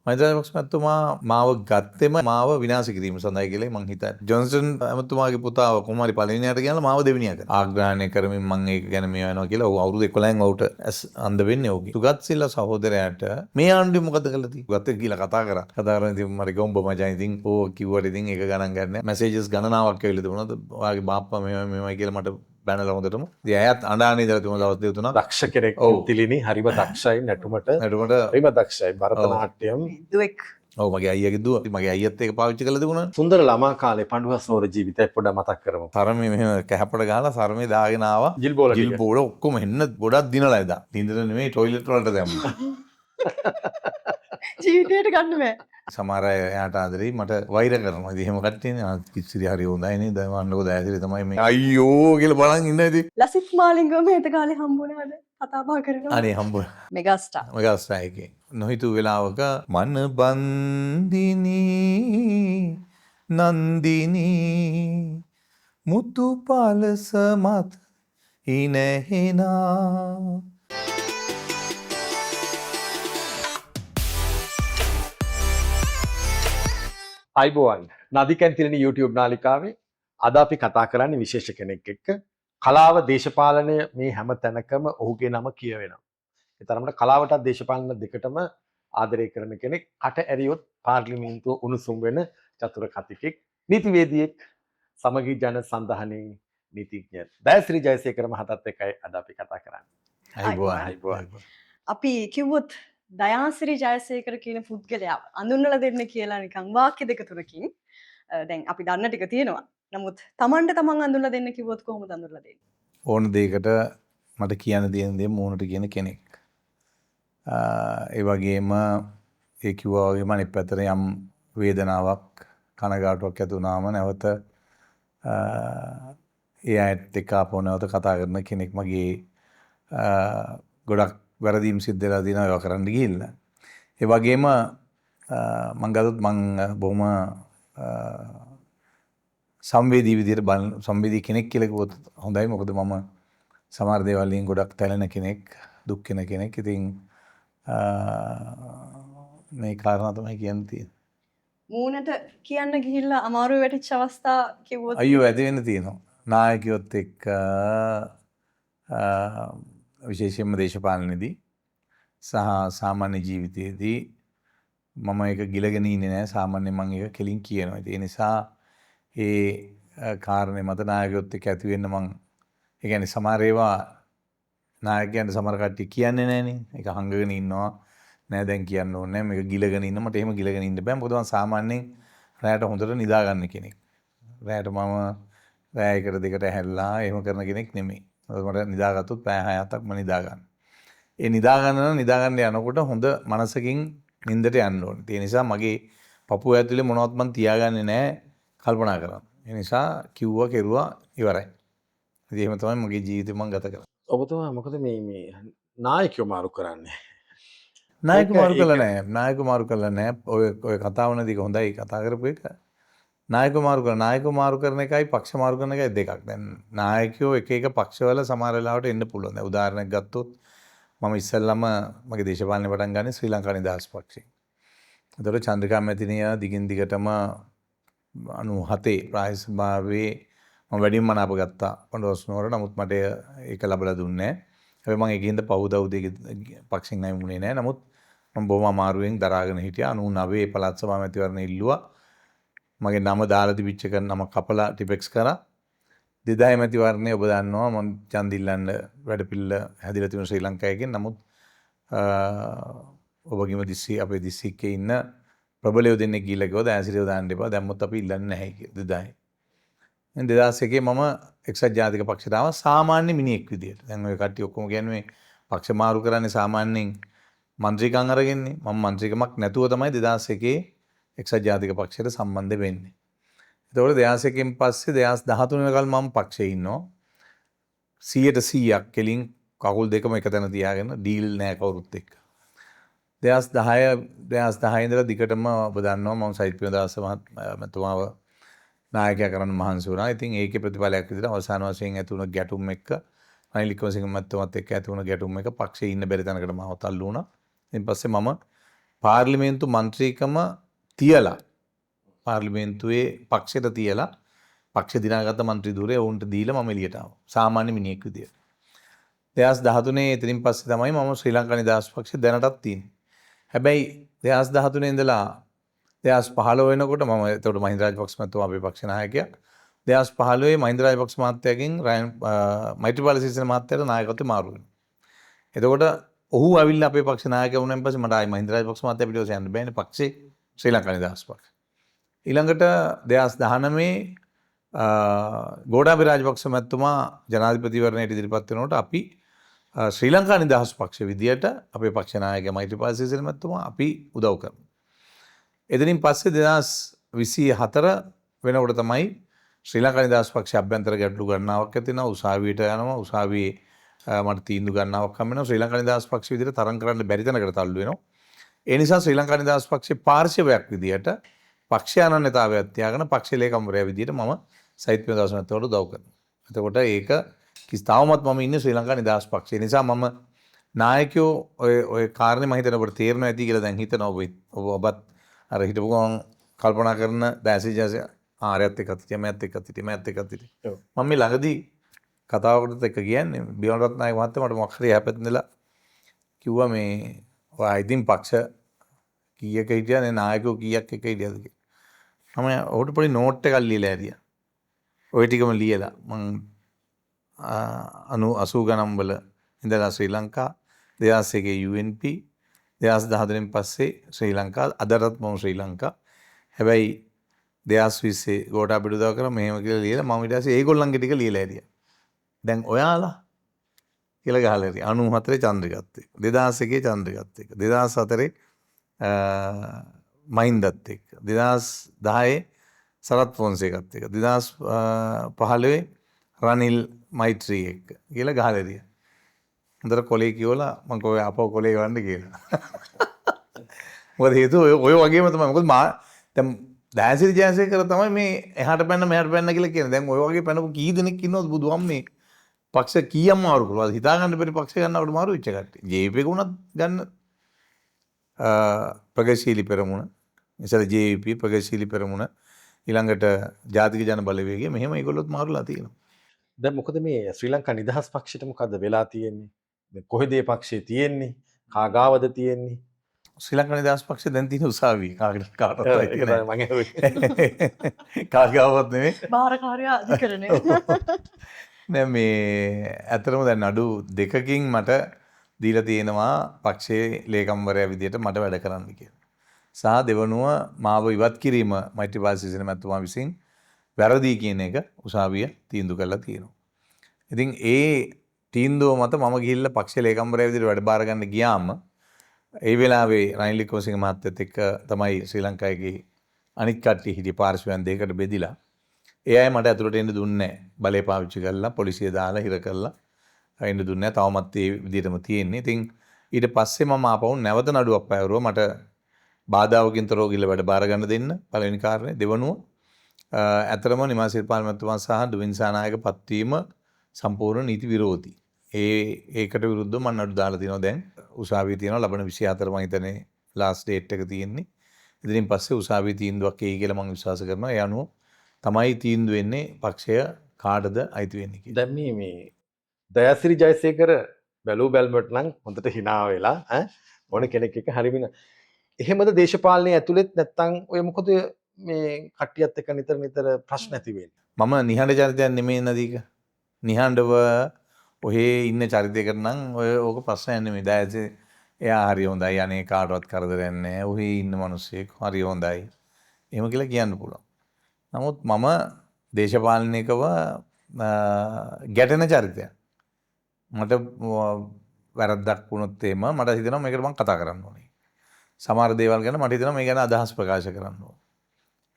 මහින්ද රාජපක්ෂ මැතිතුමා මාව ගත්තෙම මාව විනාශ කිරීම සඳහායි කියලා මං හිතන්නේ. ජොන්සන් ඇමතුමාගේ පුතාව කොහොම හරි පළවෙනියට ගෙනල්ලා මාව දෙවෙනියා කරා. ආග්‍රහණය කරමින් මං ඒක ගැන මේ වෙනවා කියලා ඔහු අවුරුදු 11න් ඔහුට ඇස් අන්ධ වෙන්නේ ඔහුගේ. සුගත් සිල්ලා සහෝදරයාට මේ ආණ්ඩුවේ මොකද කළා තියෙන්නේ? සුගත් එක්ක ගිහලා කතා කරා. කතා කරලා ඉතින් මට කිව්වා උඹ මචං ඉතින් ඕ කිව්වට ඉතින් ඒක ගණන් ගන්න නෑ. මැසේජස් ගණනාවක් ඇවිල්ලා තිබුණා. ඔයාගේ බාප්පා මෙහෙමයි මෙහෙමයි කියලා මට බැනලා හොඳටම. ඉතින් ඇයත් අඬානේ ඉඳලා තිබුණා දවස් දෙක තුනක්. දක්ෂ කෙනෙක් තිලිනි හරිම දක්ෂයි නැටුමට. නැටුමට හරිම දක්ෂයි භරතනාට්‍යම්. දුවෙක්. ඔව් මගේ අයියාගේ දුව. ඉතින් මගේ අයියත් ඒක පාවිච්චි කරලා තිබුණා. සුන්දර ළමා කාලේ පඬුහස් නුවර ජීවිතය පොඩ්ඩක් මතක් කරමු. සරමේ මෙහෙම කැහපඩ ගහලා සරමේ දාගෙන ආවා. ජිල් බෝල ටික. ජිල් බෝල ඔක්කොම එන්න ගොඩක් දිනලා එදා. නින්දට නෙමෙයි ටොයිලට් වලට දැම්මා. ජීවිතේට ගන්න බෑ. සමහර අය එයාට ආදරෙයි මට වෛර කරනවා. ඉතින් එහෙම කට්ටියනේ ආ කිසිරි හරි හොඳයි නේද? මන්නකෝ දයාසිරි තමයි මේ අයියෝ කියලා බලන් ඉන්න ඉතින්. ලසිත් මාලිංගව මේත කාලේ හම්බුණාද? කතා බහ කරනවා. අනේ හම්බුණා. මෙගාස්ටාර්. මෙගාස්ටාර් එකේ. නොහිතු වෙලාවක මන බන්දිනී නන්දිනී මුතු පලස මත ඉනහෙනා. අයිබෝවන් නදිකැන් තිලිනි YouTube නාලිකාවේ අද අපි කතා කරන්නේ විශේෂ කෙනෙක් එක්ක. කලාව දේශපාලනය මේ හැම තැනකම ඔහුගේ නම කියවෙනවා. ඒ තරමට කලාවටත් දේශපාලන දෙකටම ආදරය කරන කෙනෙක්. කට ඇරියොත් පාර්ලිමේන්තුව උණුසුම් වෙන චතුර කතිකෙක්, නීතිවේදියෙක්, සමගි ජන සන්ධානයේ නීතිඥ දයාසිරි ජයසේකර මහතාත් එක්කයි අද අපි කතා කරන්නේ. අයිබෝවන්. අයිබෝවන්. අපි කිව්වොත් දයාසිරි ජයසේකර කියන පුද්ගලයා අඳුන්වලා දෙන්න කියලා නිකන් වාක්‍ය දෙක තුනකින් දැන් අපි දන්න ටික තියෙනවා. නමුත් Tamanට Taman අඳුන්වලා දෙන්න කිව්වොත් කොහොමද අඳුන්වලා දෙන්නේ? ඕන දෙයකට මට කියන්න තියෙන දේ මූණට කියන කෙනෙක්. ඒ වගේම ඒ කිව්වා වගේම අනිත් පැත්තට යම් වේදනාවක් කනගාටුවක් ඇති වුණාම නැවත ඒ අයත් එක්ක ආපහු නැවත කතා කරන කෙනෙක්. මගේ ගොඩක් වැරදීම් සිද්ධ වෙලා තියෙනවා ඒවා කරන්න ගිහිල්ලා. ඒ වගේම මං ගත්තොත් මං බොහොම සංවේදී විදියට බලන සංවේදී කෙනෙක් කියලා කිව්වොත් හොඳයි. මොකද මම සමහර දේවල් වලින් ගොඩක් තැලෙන කෙනෙක්, දුක් වෙන කෙනෙක්. ඉතින් මේ කාරණා තමයි කියන්න තියෙන්නේ. මූණට කියන්න ගිහිල්ලා අමාරුවේ වැටිච්ච අවස්ථා කිව්වොත් අයියෝ ඇති වෙන්න තියෙනවා. නායකයොත් එක්ක විශේෂයෙන්ම දේශපාලනයේදී සහ සාමාන්‍ය ජීවිතයේදී මම ඒක ගිලගෙන ඉන්නේ නෑ. සාමාන්‍යයෙන් මම ඒක කෙලින් කියනවා. ඉතින් ඒ නිසා ඒ කාරණේ මත නායකයොත් එක්ක ඇති වෙන්න මං ඒ කියන්නේ සමහර ඒවා නායකයන්ට සමහර කට්ටිය කියන්නේ නෑනේ. ඒක හංගගෙන ඉන්නවා. නෑ දැන් කියන්න ඕනේ නෑ. මේක ගිලගෙන ඉන්න. මට එහෙම ගිලගෙන ඉන්න බෑ. මොකද මං සාමාන්‍යයෙන් රැයට හොඳට නිදා ගන්න කෙනෙක්. රැයට මම රැය එකට දෙකට ඇහැරලා එහෙම කරන කෙනෙක් නෙමෙයි. මොකද මට නිදාගත්තොත් පැය 6-7ක් මම නිදා ගන්න. ඒ නිදා ගන්න නම් නිදා ගන්න යනකොට හොඳ මනසකින් නින්දට යන්න ඕනේ. ඒ නිසා මගේ පපුව ඇතුලේ මොනවත් මං තියාගන්නේ නෑ කල්පනා කරන්න. ඒ නිසා කිව්වා කෙරුවා ඉවරයි. ඉතින් එහෙම තමයි මගේ ජීවිතේ මං ගත කරන්නේ. ඔබතුමා මොකද මේ නායකයෝ මාරු කරන්නේ? නායකයෝ මාරු කළා නෑ. නායකයෝ මාරු කළා නෑ. ඔය කතාව නේද හොඳයි කතා කරපු එක. නායකයෝ මාරු කරන නායකයෝ මාරු කරන එකයි පක්ෂ මාරු කරන එකයි දෙකක්. දැන් නායකයෝ එක එක පක්ෂවල සමහර වෙලාවට එන්න පුළුවන්. දැන් උදාහරණයක් ගත්තොත් මම ඉස්සෙල්ලම මගේ දේශපාලනය පටන් ගන්නේ ශ්‍රී ලංකා නිදහස් පක්ෂයෙන්. එතකොට චන්ද්‍රිකා මැතිණිය දිගින් දිගටම 97 ප්‍රාදේශීය සභාවේ මම වැඩිම මනාප ගත්තා පඬුවස් නුවර. නමුත් මට ඒක ලැබලා දුන්නේ නෑ. හැබැයි මම ඒකින්ද පහුදා උදේ පක්ෂෙන් අයින් වුණේ නෑ. නමුත් මම බොහොම අමාරුවෙන් දරාගෙන හිටියා. 99 පළාත් සභා මැතිවරණ ඉල්ලුවා. මගේ නම දාලා තිබිච්ච එක නම කපලා ටිපෙක්ස් කරා. 2000 මැතිවරණේ ඔබ දන්නවා මම ඡන්ද ඉල්ලන්න වැඩපිළිවෙල හැදිලා තිබුණ ශ්‍රී ලංකාවකින්. නමුත් ඔබගේම අපේ දිස්ත්‍රික්කයේ ඉන්න ප්‍රබලයෝ දෙන්නෙක් ගිහිල්ලා කිව්වා දයාසිරිව දාන්න එපා. දැම්මොත් අපි ඉල්ලන්නේ නැහැ කියලා 2000. දැන් 2001 මම එක්සත් ජාතික පක්ෂයට ආවා සාමාන්‍ය මිනිහෙක් විදියට. දැන් ඔය කට්ටිය ඔක්කොම කියන්නේ මේ පක්ෂ මාරු කරන්නේ සාමාන්‍යයෙන් මන්ත්‍රීකම් අරගෙන්නේ. මම මන්ත්‍රීකමක් නැතුව තමයි 2001 එක්සත් ජාතික පක්ෂයට සම්බන්ධ වෙන්නේ. එතකොට 2001 පස්සේ 2013 වෙනකල් මම පක්ෂේ ඉන්නවා. 100%ක් කෙලින් කකුල් දෙකම එක තැන තියාගෙන ඩීල් නෑ කවුරුත් එක්ක. 2010 ඉඳලා දිගටම ඔබ දන්නවා මම සයිත් ප්‍රේමදාස මහත්මයාව නායකයා කරන්න මහන්සි වුණා. ඉතින් ඒකේ ප්‍රතිඵලයක් විදිහට අවසාන වශයෙන් ඇති වුණ ගැටුම් එක්ක රනිල් වික්‍රමසිංහ මහත්මයාත් එක්ක ඇති වුණ ගැටුම් එක පක්ෂේ ඉන්න බැරි තැනකට මාව තල්ලු වුණා. ඉතින් පස්සේ මම පාර්ලිමේන්තු මන්ත්‍රීකම තියලා පාර්ලිමේන්තුවේ පක්ෂයට තියලා පක්ෂ දිනාගත්ත මන්ත්‍රී ධුරය ඔවුන්ට දීලා මම එළියට ආවා. සාමාන්‍ය මිනිහෙක් විදියට. 2013 එතනින් පස්සේ තමයි මම ශ්‍රී ලංකා නිදහස් පක්ෂය දැනටත් තියෙන්නේ. හැබැයි 2013 ඉඳලා 2015 වෙනකොට මම එතකොට මහින්ද රාජපක්ෂ මහත්මයා අපේ පක්ෂ නායකයා. 2015 මහින්ද රාජපක්ෂ මහත්තයාගෙන් මෛත්‍රීපාල සිරිසේන මහත්තයාට නායකත්වය මාරු වෙනවා. එතකොට ඔහු ඇවිල්ලා අපේ පක්ෂ නායකයා වුණාන් පස්සේ මට ආයි මහින්ද රාජපක්ෂ මහත්තයා පිටිපස්සේ යන්න බෑනේ පක්ෂේ ශ්‍රී ලංකා නිදහස් පක්ෂ. ඊළඟට 2019 ගෝඨාභය රාජපක්ෂ මහත්මයා ජනාධිපතිවරණයට ඉදිරිපත් වෙනකොට අපි ශ්‍රී ලංකා නිදහස් පක්ෂ විදියට අපේ පක්ෂ නායකයා මෛත්‍රීපාල සිරිසේන මහත්මයා අපි උදව් කරනවා. එතනින් පස්සේ 2024 වෙනකොට තමයි ශ්‍රී ලංකා නිදහස් පක්ෂ අභ්‍යන්තර ගැටලු ගණනාවක් ඇති වෙනවා. උසාවියට යනවා. උසාවියේ මට තීන්දුව ගණනාවක් හම්බ වෙනවා. ශ්‍රී ලංකා නිදහස් පක්ෂ විදියට තරඟ කරන්න බැරි තැනකට තල්ලු වෙනවා. ඒ නිසා ශ්‍රී ලංකා නිදහස් පක්ෂයේ පාර්ශවයක් විදියට පක්ෂ අනන්‍යතාවයක් තියාගෙන පක්ෂ ලේකම්වරයා විදියට මම සයිත් ප්‍රේමදාස මහත්තයාට උදව් කරනවා. එතකොට ඒක කිසි තාමත් මම ඉන්නේ ශ්‍රී ලංකා නිදහස් පක්ෂේ. ඒ නිසා මම නායකයෝ ඔය ඔය කාරණේ මම හිතන ඔබට තේරෙනවා ඇති කියලා දැන් හිතනවා. ඔබ ඔබත් අර හිටපු ගමන් කල්පනා කරන දැසි ජාසි ආරයත් එක්කත් හිටියා, මෑත් එක්කත් හිටියා, මෑත් එක්කත් හිටියා. මම මේ ළඟදී කතාවකටත් එක්ක කියන්නේ බිමල් රත්නායක මහත්තයා මට මොකක් හරි එහා පැත්තෙන් ඉඳලා කිව්වා මේ ඔයා ඉතින් පක්ෂ කීයක හිටියා නේ නායකයෝ කීයක් එක්ක හිටියද කියලා. මම ඔහුට පොඩි නෝට් එකක් ලියලා ඇරියා. ඔය ටිකම ලියලා මං 80 ගණන් වල ඉඳලා ශ්‍රී ලංකා 2001 UNP 2013 පස්සේ ශ්‍රී ලංකා අදටත් මම ශ්‍රී ලංකා. හැබැයි 2020 ගෝඨාභය උදව් කරා මෙහෙම කියලා ලියලා මම ඊට පස්සේ ඒගොල්ලන්ගේ ටික ලියලා ඇරියා. දැන් ඔයාලා කියලා ගහලා ඇරියා. 94 චන්ද්‍රිකත් එක්ක 2001 චන්ද්‍රිකත් එක්ක 2004 මහින්දත් එක්ක 2010 සරත් ෆොන්සේකත් එක්ක 2015 රනිල් මෛත්‍රී එක්ක කියලා ගහලා ඇරියා. හොඳට කොලේ කියවලා මං කිව්වා ආපහු කොලේ ගන්න කියලා. මොකද හේතුව ඔය වගේම තමයි. මොකද මා දැන් දයාසිරි ජයසේකර තමයි මේ එහාට පැන්න මෙහාට පැන්න කියලා කියන්නේ. දැන් ඔය වගේ පැනපු කී දෙනෙක් ඉන්නවද බුදුහාම මේ පක්ෂ කීයක් මාරු කළාද? හිතා ගන්න බැරි පක්ෂ ගන්නවට මාරු වෙච්ච කට්ටිය. ජේපී එක වුණත් ගන්න ප්‍රගතිශීලී පෙරමුණ, ඉතින් ජේපී ප්‍රගතිශීලී පෙරමුණ, ඊළඟට ජාතික ජන බලවේගය මෙහෙම ඒගොල්ලොත් මාරුලා තියෙනවා. දැන් මොකද මේ ශ්‍රී ලංකා නිදහස් පක්ෂෙට මොකද්ද වෙලා තියෙන්නේ? දැන් කොහෙද මේ පක්ෂේ තියෙන්නේ? කාගාවද තියෙන්නේ? ශ්‍රී ලංකා නිදහස් පක්ෂය දැන් තියෙන උසාවියේ කාටවත් අයිති ඒක නෑ. තමයි මං ඇහුවේ. කාගාවවත් නෙමෙයි. භාරකාරය අධිකරණය. නෑ මේ ඇත්තටම දැන් නඩු දෙකකින් මට දීලා තියෙනවා පක්ෂයේ ලේකම්වරයා විදියට මට වැඩ කරන්න කියලා. සහ දෙවනුව මාව ඉවත් කිරීම මෛත්‍රීපාල සිරිසේන මැතිතුමා විසින් වැරදි කියන එක උසාවිය තීන්දුව කරලා තියෙනවා. ඉතින් ඒ තීන්දුව මත මම ගිහිල්ලා පක්ෂ ලේකම්වරයා විදියට වැඩ බාර ගන්න ගියාම ඒ වෙලාවේ රනිල් වික්‍රමසිංහ මහත්තයත් එක්ක තමයි ශ්‍රී ලංකාවේ අනිත් කට්ටිය හිටිය පාර්ශ්වයන් දෙකකට බෙදිලා. ඒ අය මට ඇතුළට එන්න දුන්නේ නැහැ. බලය පාවිච්චි කරලා පොලිසිය දාලා හිර කරලා එන්න දුන්නේ නැහැ. තවමත් ඒ විදිහටම තියෙන්නේ. ඉතින් ඊට පස්සේ මම ආපහු නැවත නඩුවක් පැවරුවා. මට බාධාවකින් තොරව ගිහලා වැඩ බාර ගන්න දෙන්න පළවෙනි කාරණේ. දෙවනුව ඇත්තටම නිමා සිරිපාල මහත්මයා සහ දුවින් සානායක පත්වීම සම්පූර්ණ නීති විරෝධී. ඒකට විරුද්ධව මම නඩු දාලා තියෙනවා දැන්. උසාවියේ තියෙනවා ලබන 24 මම හිතන්නේ ලාස්ට් ඩේට් එක තියෙන්නේ. ඉතින් පස්සේ උසාවියේ තීන්දුවක් එයි කියලා මම විශ්වාස කරනවා. ඒ අනුව තමයි තීන්දුව වෙන්නේ පක්ෂය කාටද අයිති වෙන්නේ කියලා. දැන් මේ දයාසිරි ජයසේකර බැලූ බැල්මට නම් හොඳට hina වෙලා ඈ ඕන කෙනෙක් එක්ක හරි වෙන. එහෙමද දේශපාලනයේ ඇතුළෙත් නැත්තම් ඔය මොකද මේ කට්ටියත් එක්ක නිතර නිතර ප්‍රශ්න ඇති වෙන්නේ? මම නිහඬ චරිතයක් නෙමෙයි නදීක. නිහඬව ඔහේ ඉන්න චරිතයකට නම් ඔය ඕක ප්‍රශ්නයක් නෙමෙයි. දයාසිරි එයා හරි හොඳයි, අනේ කාටවත් කරදරයක් නෑ, ඔහේ ඉන්න මිනිස්සෙක් හරි හොඳයි. එහෙම කියලා කියන්න පුළුවන්. නමුත් මම දේශපාලනිකව ගැටෙන චරිතයක්. මට වැරද්දක් වුණොත් එහෙම මට හිතෙනවා මේකට මං කතා කරන්න ඕනේ. සමහර දේවල් ගැන මට හිතෙනවා මේ ගැන අදහස් ප්‍රකාශ කරන්න ඕනේ.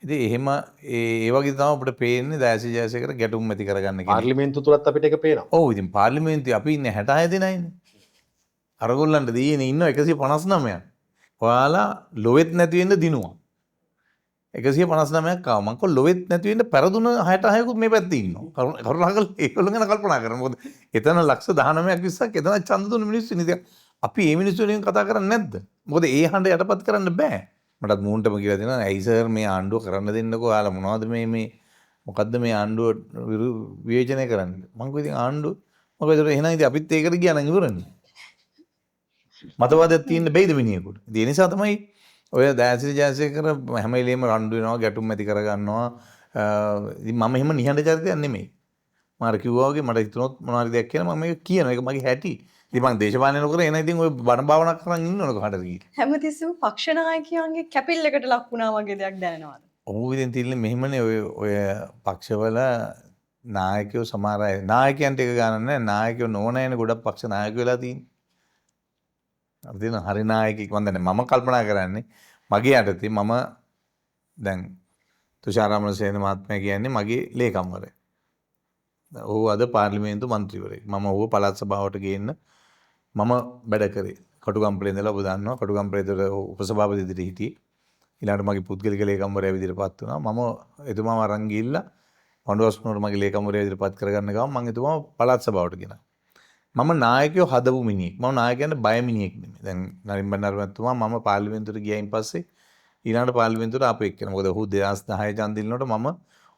ඉතින් එහෙම ඒ වගේ තමයි අපිට පේන්නේ දයාසිරි ජයසේකර ගැටුම් ඇති කරගන්න කෙනෙක්. පාර්ලිමේන්තුව තුලත් අපිට ඒක පේනවා. ඔව් ඉතින් පාර්ලිමේන්තුවේ අපි ඉන්නේ 66 දෙනයිනේ. අරගොල්ලන්ට දීගෙන ඉන්නවා 159ක්. ඔයාලා ලොවෙත් නැති වෙන්න දිනුවා. 159ක් ආවා. මං කිව්වා ලොවෙත් නැති වෙන්න පෙරදුන 66කුත් මේ පැත්තේ ඉන්නවා. කරුණාකරලා ඒගොල්ලෝ ගැන කල්පනා කරන්න. මොකද එතන ලක්ෂ 19ක් 20ක් එතන ඡන්ද දුන්න මිනිස්සු ඉන්නේ. ඉතින් අපි මේ මිනිස්සු වෙනුවෙන් කතා කරන්නේ නැද්ද? මොකද ඒ හඬ යටපත් කරන්න බෑ. මටත් මූන්ටම කියලා දෙනවා ඇයි සර් මේ ආණ්ඩුව කරන්න දෙන්නකෝ ඔයාලා මොනවද මේ මේ මොකද්ද මේ ආණ්ඩුව විවේචනය කරන්නේ? මං කිව්වා ඉතින් ආණ්ඩුව මොකද ඒතර එහෙනම් ඉතින් අපිත් ඒකට ගියා නම් ඉවරනේ. මතවාදයක් තියෙන්න බැයිද මිනිහෙකුට? ඉතින් ඒ නිසා තමයි ඔය දයාසිරි ජයසේකර හැම වෙලේම රණ්ඩු වෙනවා, ගැටුම් ඇති කරගන්නවා. ඉතින් මම එහෙම නිහඬ චරිතයක් නෙමෙයි. මම අර කිව්වා වගේ මට හිතුනොත් මොනවා හරි දෙයක් කියලා මම මේක කියනවා. ඒක මගේ හැටි. ඉතින් මං දේශපාලනය නොකර එන ඉතින් ඔය බණ භාවනා කරන් ඉන්න ඕන කොහටද ගිහින්. හැමතිස්සෙම පක්ෂ නායකයන්ගේ කැපිල්ලකට ලක් වුණා වගේ දෙයක් දැනෙනවද? ඔව් ඉතින් තින්නේ මෙහෙමනේ ඔය ඔය පක්ෂවල නායකයෝ සමහර අය නායකයන්ට එක ගානක් නෑ. නායකයෝ නොවන අයනේ ගොඩක් පක්ෂ නායකයෝ වෙලා තියෙන්නේ. අර තියෙන හරි නායකයෙක් මන් දන්නේ මම කල්පනා කරන්නේ මගේ යටතේ මම දැන් තුෂාර අමරසේන මහත්මයා කියන්නේ මගේ ලේකම්වරයා. ඔහු අද පාර්ලිමේන්තු මන්ත්‍රීවරයෙක්. මම ඔහුව පළාත් සභාවට ගේන්න මම වැඩ කරේ. කටුගම්පලේ ඉඳලා ඔබ දන්නවා කටුගම්පලේ ඉඳලා උපසභාපති විදිහට හිටියේ. ඊළඟට මගේ පුද්ගලික ලේකම්වරයා විදිහට පත් වුණා. මම එතුමාව අරන් ගිහිල්ලා පඬුවස්නුවර මගේ ලේකම්වරයා විදිහට පත් කරගන්න ගමන් මං එතුමාව පළාත් සභාවට ගෙනා. මම නායකයෝ හදපු මිනිහෙක්. මම නායකයන්ට බය මිනිහෙක් නෙමෙයි. දැන් නලින් බණ්ඩාර මහත්මයා මම පාර්ලිමේන්තුවට ගියයින් පස්සේ ඊළඟට පාර්ලිමේන්තුවට ආපු එක්කෙනා. මොකද ඔහු 2010 ඡන්ද ඉල්ලනකොට මම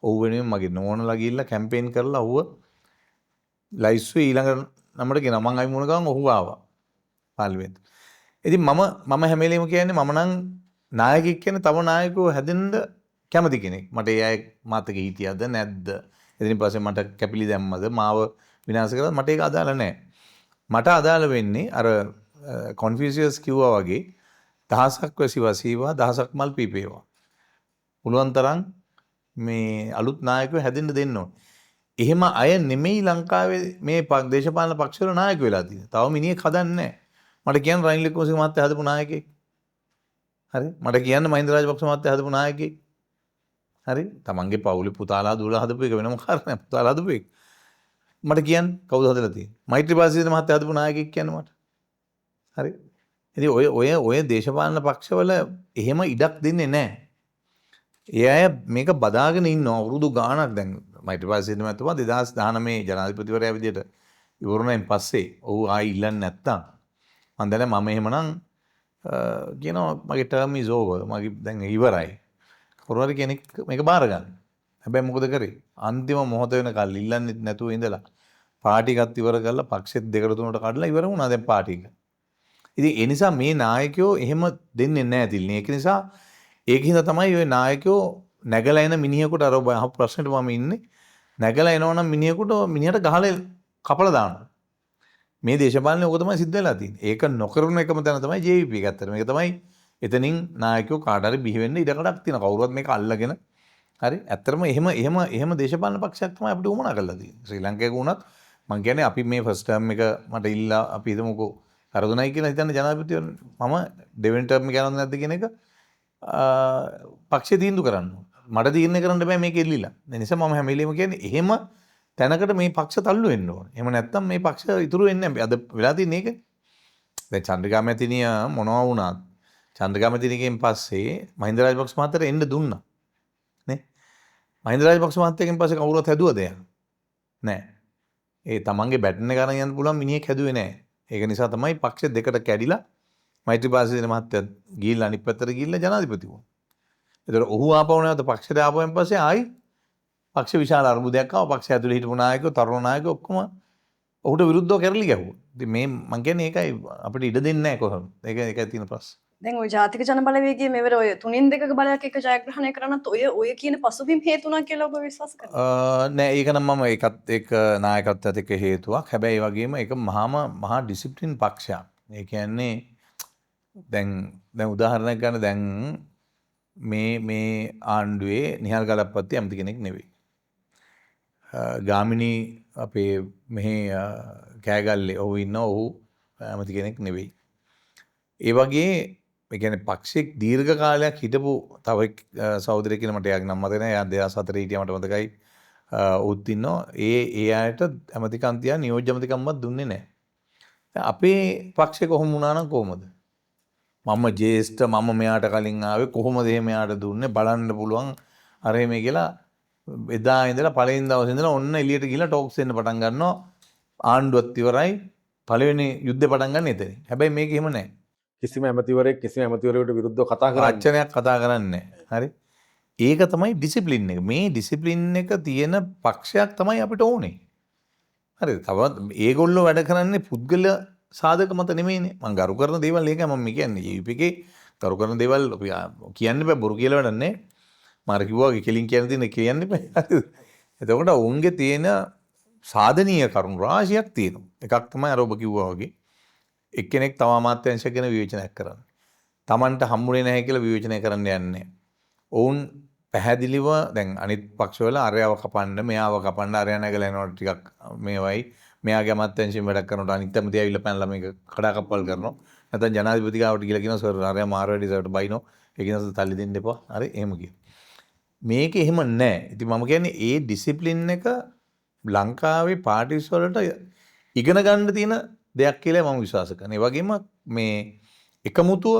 ඔහු වෙනුවෙන් මගේ නෝනලා ගිහිල්ලා කැම්පේන් කරලා ඔහුව ලයිස්තුවේ ඊළඟ නමට ගෙනා. මං අයින් වුණ ගමන් ඔහු ආවා පාර්ලිමේන්තුවට. ඉතින් මම මම හැම වෙලේම කියන්නේ මම නම් නායකයෙක් කියන්නේ තව නායකයෝ හැදෙන්න කැමති කෙනෙක්. මට ඒ අය මතක හිටියද නැද්ද? එතනින් පස්සේ මට කැපිලි දැම්මද මාව විනාශ කරාද මට ඒක අදාළ නෑ. මට අදාළ වෙන්නේ අර කොන්ෆියුසියස් කිව්වා වගේ දහසක් වැසි වසීවා දහසක් මල් පීපේවා. පුළුවන් තරම් මේ අලුත් නායකයෝ හැදෙන්න දෙන්න ඕන. එහෙම අය නෙමෙයි ලංකාවේ මේ දේශපාලන පක්ෂවල නායක වෙලා තියෙන්නේ. තව මිනිහෙක් හදන්නේ නෑ. මට කියන්න රනිල් වික්‍රමසිංහ මහත්තයා හදපු නායකයෙක්. හරි. මට කියන්න මහින්ද රාජපක්ෂ මහත්තයා හදපු නායකයෙක්. හරි. තමන්ගේ පවුලේ පුතාලා දුවලා හදපු එක වෙනම කාරණයක්. පුතාලා හදපු එක. මට කියන්න කවුද හදලා තියෙන්නේ? මෛත්‍රීපාල සිරිසේන මහත්තයා හදපු නායකයෙක් කියන්න මට. හරි. ඉතින් ඔය ඔය ඔය දේශපාලන පක්ෂවල එහෙම ඉඩක් දෙන්නේ නැහැ. ඒ අය මේක බදාගෙන ඉන්නවා අවුරුදු ගාණක්. දැන් මෛත්‍රීපාල සිරිසේන මහත්මයා 2019 ජනාධිපතිවරයා විදියට ඉවරුණයින් පස්සේ ඔහු ආයි ඉල්ලන්නේ නැත්තම් මං දැන මම එහෙමනම් කියනවා මගේ ටර්ම් is over. මගේ දැන් ඉවරයි. කවුරු හරි කෙනෙක් මේක බාර ගන්න. හැබැයි මොකද කරේ? අන්තිම මොහොත වෙනකල් ඉල්ලන්නෙත් නැතුව ඉඳලා පාටි එකත් ඉවර කරලා පක්ෂෙත් දෙකට තුනට කඩලා ඉවර වුණා දැන් පාටි එක. ඉතින් ඒ නිසා මේ නායකයෝ එහෙම දෙන්නේ නැහැ තිල්නේ. ඒක නිසා ඒක හින්දා තමයි ඔය නායකයෝ නැගලා එන මිනිහෙකුට අර ඔබ අහපු ප්‍රශ්නෙට මම ඉන්නේ. නැගලා එනවා නම් මිනිහෙකුට මිනිහට ගහලා කපලා දානවා. මේ දේශපාලනේ ඕක තමයි සිද්ධ වෙලා තියෙන්නේ. ඒක නොකරන එකම තැන තමයි JVP එක. ඇත්තටම මේක තමයි එතනින් නායකයෝ කාට හරි බිහි වෙන්න ඉඩකඩක් තියෙනවා. කවුරුවත් මේක අල්ලගෙන හරි. ඇත්තටම එහෙම එහෙම එහෙම දේශපාලන පක්ෂයක් තමයි අපිට උවමනා කරලා තියෙන්නේ. ශ්‍රී ලංකාවේ වුණත් මං කියන්නේ අපි මේ ෆස්ට් ටර්ම් එක මට ඉල්ලා අපි හිතමුකෝ වැරදුනයි කියලා හිතන්න ජනාධිපතිවරුන් මම දෙවෙනි ටර්ම් එක යනවද නැද්ද කියන එක පක්ෂය තීන්දුව කරන්න ඕන. මට තීරණය කරන්න බෑ මේක ඉල්ලිලා. ඒ නිසා මම හැම වෙලේම කියන්නේ එහෙම තැනකට මේ පක්ෂ තල්ලු වෙන්න ඕන. එහෙම නැත්නම් මේ පක්ෂ ඉතුරු වෙන්නේ නැහැ. අද වෙලා තියෙන්නේ ඒක. දැන් චන්ද්‍රිකා මැතිණිය මොනවා වුණත් චන්ද්‍රිකා මැතිණියගෙන් පස්සේ මහින්ද රාජපක්ෂ මහත්තයාට එන්න දුන්නා. නේ? මහින්ද රාජපක්ෂ මහත්තයාගෙන් පස්සේ කවුරුවත් හැදුවද එයා? නෑ. ඒ තමන්ගේ බැටන් එක අරන් යන්න පුළුවන් මිනිහෙක් හැදුවේ නෑ. ඒක නිසා තමයි පක්ෂ දෙකට කැඩිලා මෛත්‍රීපාල සිරිසේන මහත්තයා ගිහිල්ලා අනිත් පැත්තට ගිහිල්ලා ජනාධිපති වුණා. ඒතර ඔහු ආපහු නැවත පක්ෂයට ආපුවෙන් පස්සේ ආයි පක්ෂ විශාල අර්බුදයක් ආවා. පක්ෂ ඇතුලේ හිටපු නායකයෝ, තරුණ නායකයෝ ඔක්කොම ඔහුට විරුද්ධව කැරලි ගැහුවා. ඉතින් මේ මං කියන්නේ ඒකයි අපිට ඉඩ දෙන්නේ නැහැ කොහොමද. ඒක ඒකයි තියෙන ප්‍රශ්නේ. දැන් ඔය ජාතික ජන බලවේගයේ මෙවර ඔය තුනින් දෙකක බලයක් එක්ක ජයග්‍රහණය කරන්නත් ඔය ඔය කියන පසුබිම් හේතු වුණා කියලා ඔබ විශ්වාස කරනවද? නෑ ඒක නම් මම ඒකත් ඒක නායකත්වයත් එක්ක හේතුවක්. හැබැයි ඒ වගේම ඒක මහාම මහා ඩිසිප්ලින් පක්ෂයක්. ඒ කියන්නේ දැන් දැන් උදාහරණයක් ගන්න දැන් මේ මේ ආණ්ඩුවේ නිහාල් ගලප්පත්ති ඇමති කෙනෙක් නෙවෙයි. ගාමිණී අපේ මෙහි කෑගල්ලේ ඔහු ඉන්නවා ඔහු ඇමති කෙනෙක් නෙවෙයි. ඒ වගේ ඒ කියන්නේ පක්ෂෙක් දීර්ඝ කාලයක් හිටපු තව එක් සහෝදරයෙක් කියලා මට එයාගේ නම මතක නෑ. එයා 2004 හිටියා මට මතකයි. ඔහුත් ඉන්නවා. ඒ ඒ අයට ඇමතිකම් තියා නියෝජ්‍ය ඇමතිකම්වත් දුන්නේ නෑ. දැන් අපේ පක්ෂේ කොහොම වුණා නම් කොහොමද? මම ජ්‍යෙෂ්ඨ මම මෙයාට කලින් ආවේ කොහොමද එහෙම එයාට දුන්නේ බලන්න පුළුවන් අර මේ කියලා එදා ඉඳලා පළවෙනි දවසේ ඉඳලා ඔන්න එළියට ගිහලා ටෝක්ස් දෙන්න පටන් ගන්නවා. ආණ්ඩුවත් ඉවරයි. පළවෙනි යුද්ධ පටන් ගන්න එතනින්. හැබැයි මේක එහෙම නෑ. කිසිම ඇමතිවරයෙක් කිසිම ඇමතිවරයෙකුට විරුද්ධව කතා කරන්නේ වචනයක් කතා කරන්නේ නෑ. හරි. ඒක තමයි ඩිසිප්ලින් එක. මේ ඩිසිප්ලින් එක තියෙන පක්ෂයක් තමයි අපිට ඕනේ. හරිද? තවත් ඒගොල්ලෝ වැඩ කරන්නේ පුද්ගල සාධක මත නෙමෙයිනේ. මං ගරු කරන දේවල් ඒකයි මම කියන්නේ. JVP එකේ ගරු කරන දේවල් අපි කියන්න බෑ, බොරු කියලා වැඩක් නෑ. මම අර කිව්වා වගේ කෙලින් කියන්න තියෙන කියන්න එපා. හරිද? එතකොට ඔවුන්ගේ තියෙන සාධනීය කරුණු රාශියක් තියෙනවා. එකක් තමයි අර ඔබ කිව්වා වගේ එක්කෙනෙක් තව අමාත්‍යංශයක් ගැන විවේචනයක් කරන්න. Tamanට හම්බුනේ නැහැ කියලා විවේචනය කරන්න යන්නේ නැහැ. ඔවුන් පැහැදිලිව දැන් අනිත් පක්ෂවල අරයව කපන්න, මෙයාව කපන්න, අරයා නැගලා යනකොට ටිකක් මේවයි, මෙයාගේ අමාත්‍යංශයෙන් වැඩක් කරනකොට අනිත් ඇමති ඇවිල්ලා පැනලා මේක කඩාකප්පල් කරනවා. නැත්නම් ජනාධිපති ගාවට ගිහලා කියනවා සර් අරයා මාර වැඩි සර්ට බයිනෝ. ඒක නිසා තල්ලි දෙන්න එපා. හරි එහෙම කියනවා. මේක එහෙම නෑ. ඉතින් මම කියන්නේ ඒ ඩිසිප්ලින් එක ලංකාවේ පාටිස් වලට ඉගෙන ගන්න තියෙන දෙයක් කියලා මම විශ්වාස කරනවා. ඒ වගේම මේ එකමුතුව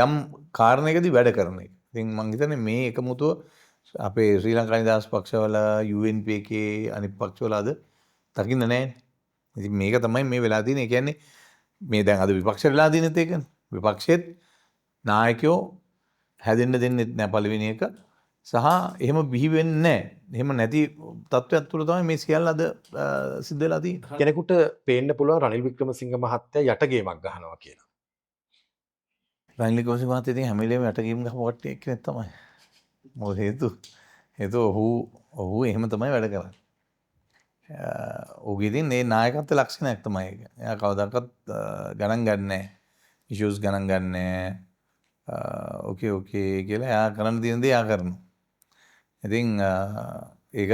යම් කාරණයකදී වැඩ කරන එක. ඉතින් මං හිතන්නේ මේ එකමුතුව අපේ ශ්‍රී ලංකා නිදහස් පක්ෂවල, UNP එකේ අනිත් පක්ෂවල අද දකින්න නෑනේ. ඉතින් මේක තමයි මේ වෙලා තියෙන්නේ. ඒ කියන්නේ මේ දැන් අද විපක්ෂ වෙලා තියෙනෙත් ඒකනේ. විපක්ෂෙත් නායකයෝ හැදෙන්න දෙන්නෙත් නෑ පළවෙනි එක. සහ එහෙම බිහි වෙන්නේ නෑ. එහෙම නැති තත්ත්වයක් තුළ තමයි මේ සියල්ල අද සිද්ධ වෙලා තියෙන්නේ. කෙනෙකුට පේන්න පුළුවන් රනිල් වික්‍රමසිංහ මහත්තයා යට ගේමක් ගහනවා කියලා. රනිල් වික්‍රමසිංහ මහත්තයා ඉතින් හැම වෙලේම යට ගේම් ගහපු කට්ටිය එක්කෙනෙක් තමයි. මොකද හේතුව ඔහු එහෙම තමයි වැඩ කරන්නේ. ඔහුගේ ඉතින් මේ නායකත්ව ලක්ෂණයක් තමයි ඒක. එයා කවදාකවත් ගණන් ගන්නෑ. ඉෂුස් ගණන් ගන්නෑ. ඕකේ ඕකේ කියලා එයා කරන්න තියෙන දේ එයා කරනවා. ඉතින් ඒක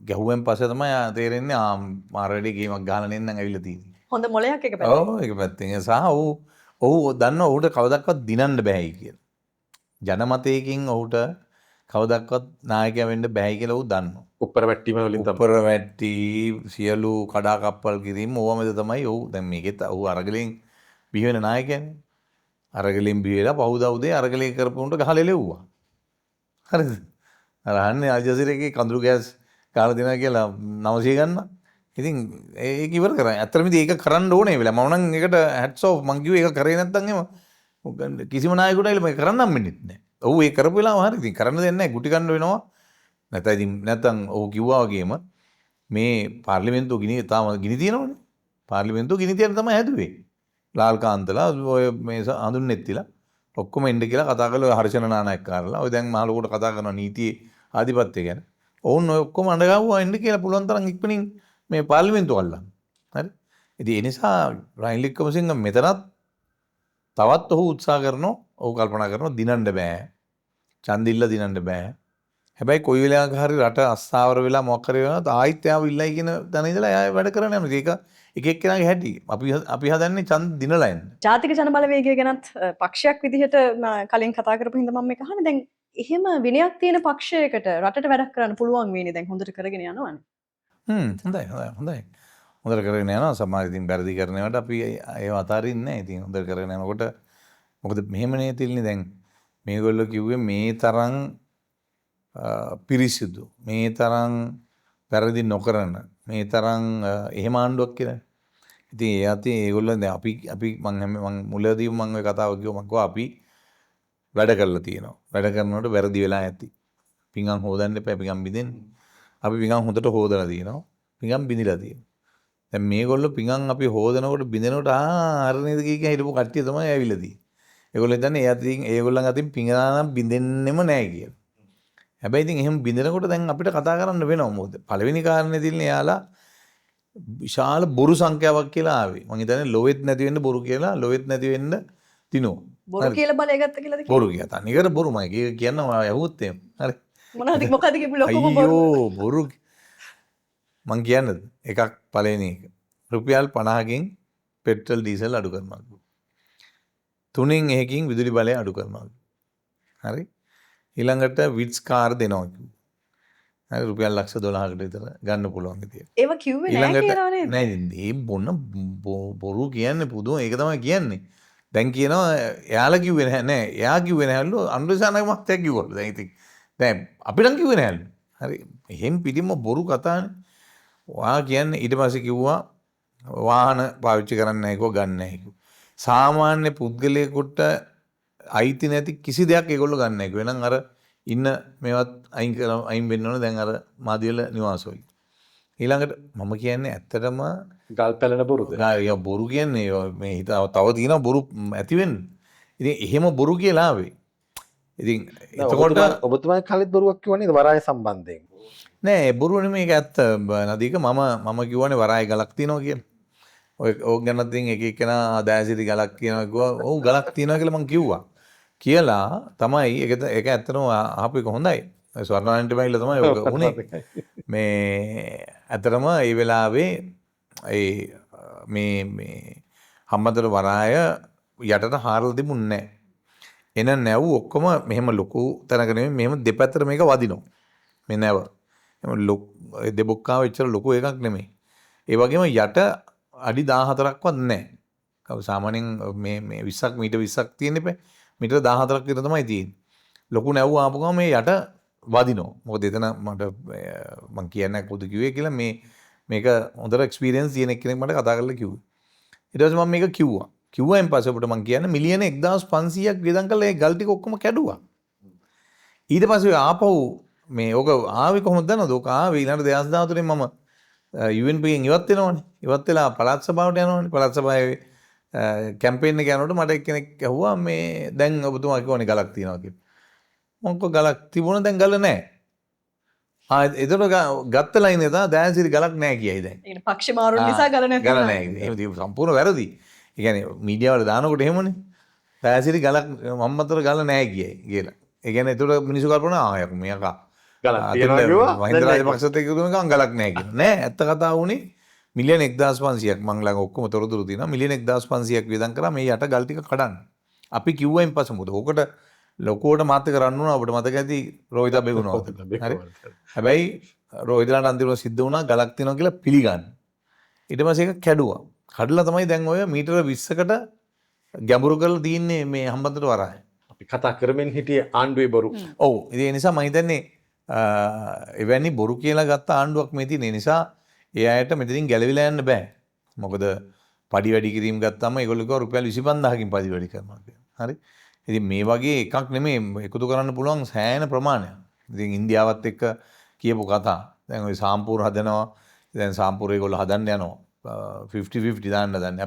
ගැහුවෙන් පස්සේ තමයි එයා තේරෙන්නේ ආ මාර වැඩි ගේමක් ගහලා නෙන්නම් ඇවිල්ලා තියෙන්නේ. හොඳ මොලයක් එක පැත්තෙන්. ඔව් ඒක පැත්තෙන්. ඒ සහ ඔහු දන්නවා ඔහුට කවදාකවත් දිනන්න බෑයි කියලා. ජනමතයකින් ඔහුට කවදාකවත් නායකයා වෙන්න බෑයි කියලා ඔහු දන්නවා. උප්පර වැට්ටීම වලින් තමයි. උප්පර වැට්ටි සියලු කඩාකප්පල් කිරීම ඕවා මැද තමයි ඔහු දැන් මේකෙත් ඔහු අරගලෙන් බිහි වෙන නායකයානේ. අරගලෙන් බිහි වෙලා පහුදා උදේ අරගලේ කරපු උන්ට ගහලා එලෙව්වා. හරිද? අර අහන්නේ අල් ජසීරා එකේ කඳුළු ගෑස් කාලා දෙනවා කියලා 900 ගන්න. ඉතින් ඒක ඉවර කරා. ඇත්තටම ඉතින් ඒක කරන්න ඕනේ ඒ වෙලාව. මම නම් ඒකට හැට්ස් ඔෆ් මං කිව්වේ ඒක කරේ නැත්තම් එහෙම කිසිම නායකයෙකුට ඇවිල්ලා මේක කරන්න හම්බෙන්නෙත් නෑ. ඔව් ඒ කරපු වෙලාව හරි. ඉතින් කරන්න දෙයක් නෑ. ගුටි කන්න වෙනවා. නැත්නම් ඉතින් නැත්තම් ඔහු කිව්වා වගේම මේ පාර්ලිමේන්තුව ගිනි තාම ගිනි තියෙනවනේ. පාර්ලිමේන්තුව ගිනි තියන්න තමයි හැදුවේ. ලාල් කාන්තලා ඔය මේ හඳුන්නෙත් තියලා ඔක්කොම එන්න කියලා කතා කරලා ඔය හර්ෂණ නානායක්කාරලා ඔය දැන් මහ ලොකුට කතා කරනවා නීතියේ ආධිපත්‍ය ගැන. ඔවුන් ඔය ඔක්කොම අඬ ගැහුවා එන්න කියලා පුළුවන් තරම් ඉක්මනින් මේ පාර්ලිමේන්තුව අල්ලන්න. හරි. ඉතින් ඒ නිසා රනිල් වික්‍රමසිංහ මෙතනත් තවත් ඔහු උත්සාහ කරනවා, ඔහු කල්පනා කරනවා දිනන්න බෑ. ඡන්දිල්ල දිනන්න බෑ. හැබැයි කොයි වෙලාවක හරි රට අස්ථාවර වෙලා මොකක් හරි වෙනවා ආයිත් එයාව ඉල්ලයි කියන තැන ඉඳලා එයා වැඩ කරන්න යනවා. ඒක එක එක්කෙනාගේ හැටි. අපි හදන්නේ ඡන්ද දිනලා එන්න. ජාතික ජන බලවේගය ගැනත් පක්ෂයක් විදිහට කලින් කතා කරපු හින්දා මම මේක අහන්නේ. දැන් එහෙම විනයක් තියෙන පක්ෂයකට රටට වැඩක් කරන්න පුළුවන් වෙන්නේ දැන් හොඳට කරගෙන යනවනේ. හොඳයි, හොඳයි, හොඳයි. හොඳට කරගෙන යනවා. සමහර ඉතින් වැරදි කරන ඒවාට අපි ඒව අතාරින්නේ නැහැ. ඉතින් හොඳට කරගෙන යනකොට මොකද මෙහෙමනේ තිල්නේ දැන් මේගොල්ලෝ කිව්වේ මේ තරම් පිරිසිදු, මේ තරම් වැරදි නොකරන, මේ තරම් එහෙම ආණ්ඩුවක් කියලා. ඉතින් ඒ අතින් ඒගොල්ලෝ දැන් අපි මං හැම මං මුලදීම මං ඔය කතාව කිව්වා. මං කිව්වා අපි වැඩ කරලා තියෙනවා. වැඩ කරනකොට වැරදි වෙලා ඇති. පිඟන් හොදන්න එපා, පිඟන් බිඳෙන්න. අපි පිඟන් හොඳට හොදලා තියෙනවා. පිඟන් බිඳිලා තියෙනවා. දැන් මේගොල්ලෝ පිඟන් අපි හොදනකොට බිඳෙනකොට ආ අර නේද කිය කිය හිටපු කට්ටිය තමයි ඇවිල්ලා තියෙන්නේ. ඒගොල්ලෝ හිතන්නේ ඒ අතින් ඒගොල්ලන් අතින් පිඟා නම් බිඳෙන්නෙම නෑ කියලා. හැබැයි ඉතින් එහෙම බිඳෙනකොට දැන් අපිට කතා කරන්න වෙනවා. මොකද පළවෙනි කාරණේ තියෙන්නේ එයාලා විශාල බොරු සංඛ්‍යාවක් කියලා ආවේ. මං හිතන්නේ ලොවෙත් නැති වෙන්න බොරු කියලා ලොවෙත් නැති වෙන්න තිනෝ. බොරු කියලා බලය ගත්ත කියලාද කියන්නේ? බොරු කියලා. තනිකර බොරුමයි. ඒක කියන්න ඔයා ඇහුවොත් එහෙම. හරි. මොනවද මොකද කියපු ලොකුම බොරු? අයියෝ බොරු මං කියන්නද? එකක් පළවෙනි එක. රුපියල් 50කින් පෙට්‍රල් ඩීසල් අඩු කරනවා කිව්වා. 3න් 1කින් විදුලි බලය අඩු කරනවා කිව්වා. හරි. ඊළඟට විට්ස් කාර් දෙනවා කිව්වා. හරි රුපියල් ලක්ෂ 12කට විතර ගන්න පුළුවන් විදියට. ඒව කිව්වේ නෑ කියනවා නේද? නෑ ඉතින් මේ බොන බොරු කියන්නේ පුදුම. ඒක තමයි කියන්නේ. දැන් කියනවා එයාලා කිව්වේ නෑ නෑ එයා කිව්වේ නෑලු අනුර දිසානායක මහත්තයා කිව්වලු. දැන් ඉතින් දැන් අපි නම් කිව්වේ නෑලු. හරි. එහෙම් පිටින්ම බොරු කතානේ. ඔයා කියන්නේ ඊට පස්සේ කිව්වා වාහන පාවිච්චි කරන්නේ නැහැ කිව්වා, ගන්න නැහැ කිව්වා. සාමාන්‍ය පුද්ගලයෙකුට අයිති නැති කිසි දෙයක් ඒගොල්ලෝ ගන්න නැහැ කිව්වා. එහෙනම් අර ඉන්න මේවත් අයින් කරලා අයින් වෙන්න ඕන දැන් අර මාදිවල නිවාස වලින්. ඊළඟට මම කියන්නේ ඇත්තටම ගල් පැලෙන බොරුද? බොරු කියන්නේ මේ හිත තව තියෙනවා බොරු ඇති වෙන්න. ඉතින් එහෙම බොරු කියලා ආවේ. ඉතින් එතකොට ඔබතුමාගේ කලින් බොරුවක් කිව්වා නේද වරාය සම්බන්ධයෙන්? නෑ බොරුව නෙමෙයි, ඒක ඇත්ත නදීක. මම කිව්වනේ වරාය ගලක් තියෙනවා කියලා. ඔය ඕක ගැන ඉතින් එක එකනා දෑසිරි ගලක් කියනවා කිව්වා. ඔව් ගලක් තියෙනවා කියලා මං කිව්වා. කියලා තමයි ඒක ඇත්තටම අහපු එක හොඳයි. ස්වර්ණායන්ට මයිල තමයි ඔක වුණේ. මේ ඇත්තටම ඒ වෙලාවේ ඒ මේ මේ හම්බන්තොට වරාය යටට හාරලා තිබුණේ නෑ. එන නැව් ඔක්කොම මෙහෙම ලොකු තැනක නෙමෙයි, මෙහෙම දෙපැත්තට මේක වදිනවා. මේ නැව. එහෙම ලොකු දෙබොක්කාව එච්චර ලොකු එකක් නෙමෙයි. ඒ වගේම යට අඩි 14ක්වත් නෑ. සාමාන්‍යයෙන් මේ මේ 20ක් මීටර 20ක් තියෙන එපා. මීටර 14ක් විතර තමයි තියෙන්නේ. ලොකු නැව් ආපු ගමන් මේ යට වදිනවා. මොකද එතන මට මං කියන්නේ කොහොමද කිව්වේ කියලා, මේ මේක හොඳට එක්ස්පීරියන්ස් තියෙන එක්කෙනෙක් මට කතා කරලා කිව්වේ. ඊට පස්සේ මම මේක කිව්වා. කිව්වයින් පස්සේ ඔබට මං කියන්නේ මිලියන 1500ක් වියදම් කරලා ඒ ගල් ටික ඔක්කොම කැඩුවා. ඊට පස්සේ ආපහු මේ ඕක ආවේ කොහොමද දන්නවද? ඕක ආවේ ඊළඟ 2013 මම UNP එකෙන් ඉවත් වෙනවනේ. ඉවත් වෙලා පළාත් සභාවට යනවනේ. පළාත් සභාවේ කැම්පේන් එක යනකොට මට එක්කෙනෙක් ඇහුවා මේ දැන් ඔබතුමා කිව්වනේ ගලක් තියෙනවා කියලා. මං කිව්වා ගලක් තිබුණා දැන් ගල නැහැ. ආ එතකොට ගත්ත ලයින් එක තමයි දෑසිරි ගලක් නැහැ කියයි දැන්. ඒ කියන්නේ පක්ෂ මාරුන නිසා ගල නැති ගල නැහැ. එහෙම තිබු සම්පූර්ණ වැරදි. ඒ කියන්නේ මීඩියා වල දානකොට එහෙමනේ. දෑසිරි ගලක් මම්මතර ගල නැහැ කියයි කියලා. ඒ කියන්නේ එතකොට මිනිස්සු කල්පනා ආ යකෝ මෙයාකා ගලක් තියනවා කිව්වා. මහින්ද රාජපක්ෂත් එක්ක එකතු වෙනකන් ගලක් නැහැ කියලා. නෑ ඇත්ත කතාව වුණේ මිලියන 1500ක් මං ළඟ ඔක්කොම තොරතුරු තියෙනවා. මිලියන 1500ක් වියදම් කරා මේ යට ගල් ටික කඩන්න. අපි කිව්වයින් පස්සේ මොකද ඕකට ලොකුවට මාත් එක්ක රන් වුණා. ඔබට මතක ඇති රෝහිත බෙගුණා. හරි. හැබැයි රෝහිතලාට අන්තිමට සිද්ධ වුණා ගලක් තියෙනවා කියලා පිළිගන්න. ඊට පස්සේ ඒක කැඩුවා. කඩලා තමයි දැන් ඔය මීටර 20කට ගැඹුරු කරලා තියෙන්නේ මේ හම්බන්තොට වරාය. අපි කතා කරමින් හිටියේ ආණ්ඩුවේ බොරු. ඔව්. ඉතින් ඒ නිසා මම හිතන්නේ එවැනි බොරු කියලා ගත්ත ආණ්ඩුවක් මේ තියෙන නිසා ඒ අයට මෙතනින් ගැලවිලා යන්න බෑ. මොකද පඩි වැඩි කිරීම ගත්තාම ඒගොල්ලෝ කිව්වා රුපියල් 25000කින් පඩි වැඩි කරනවා කියලා. හරි. ඉතින් මේ වගේ එකක් නෙමෙයි එකතු කරන්න පුළුවන් සෑහෙන ප්‍රමාණයක්. ඉතින් ඉන්දියාවත් එක්ක කියපු කතා. දැන් ඔය සාම්පූර් හදනවා. දැන් සාම්පූර් ඒගොල්ලෝ හදන්න යනවා. 50-50 දාන්න හදන්නේ.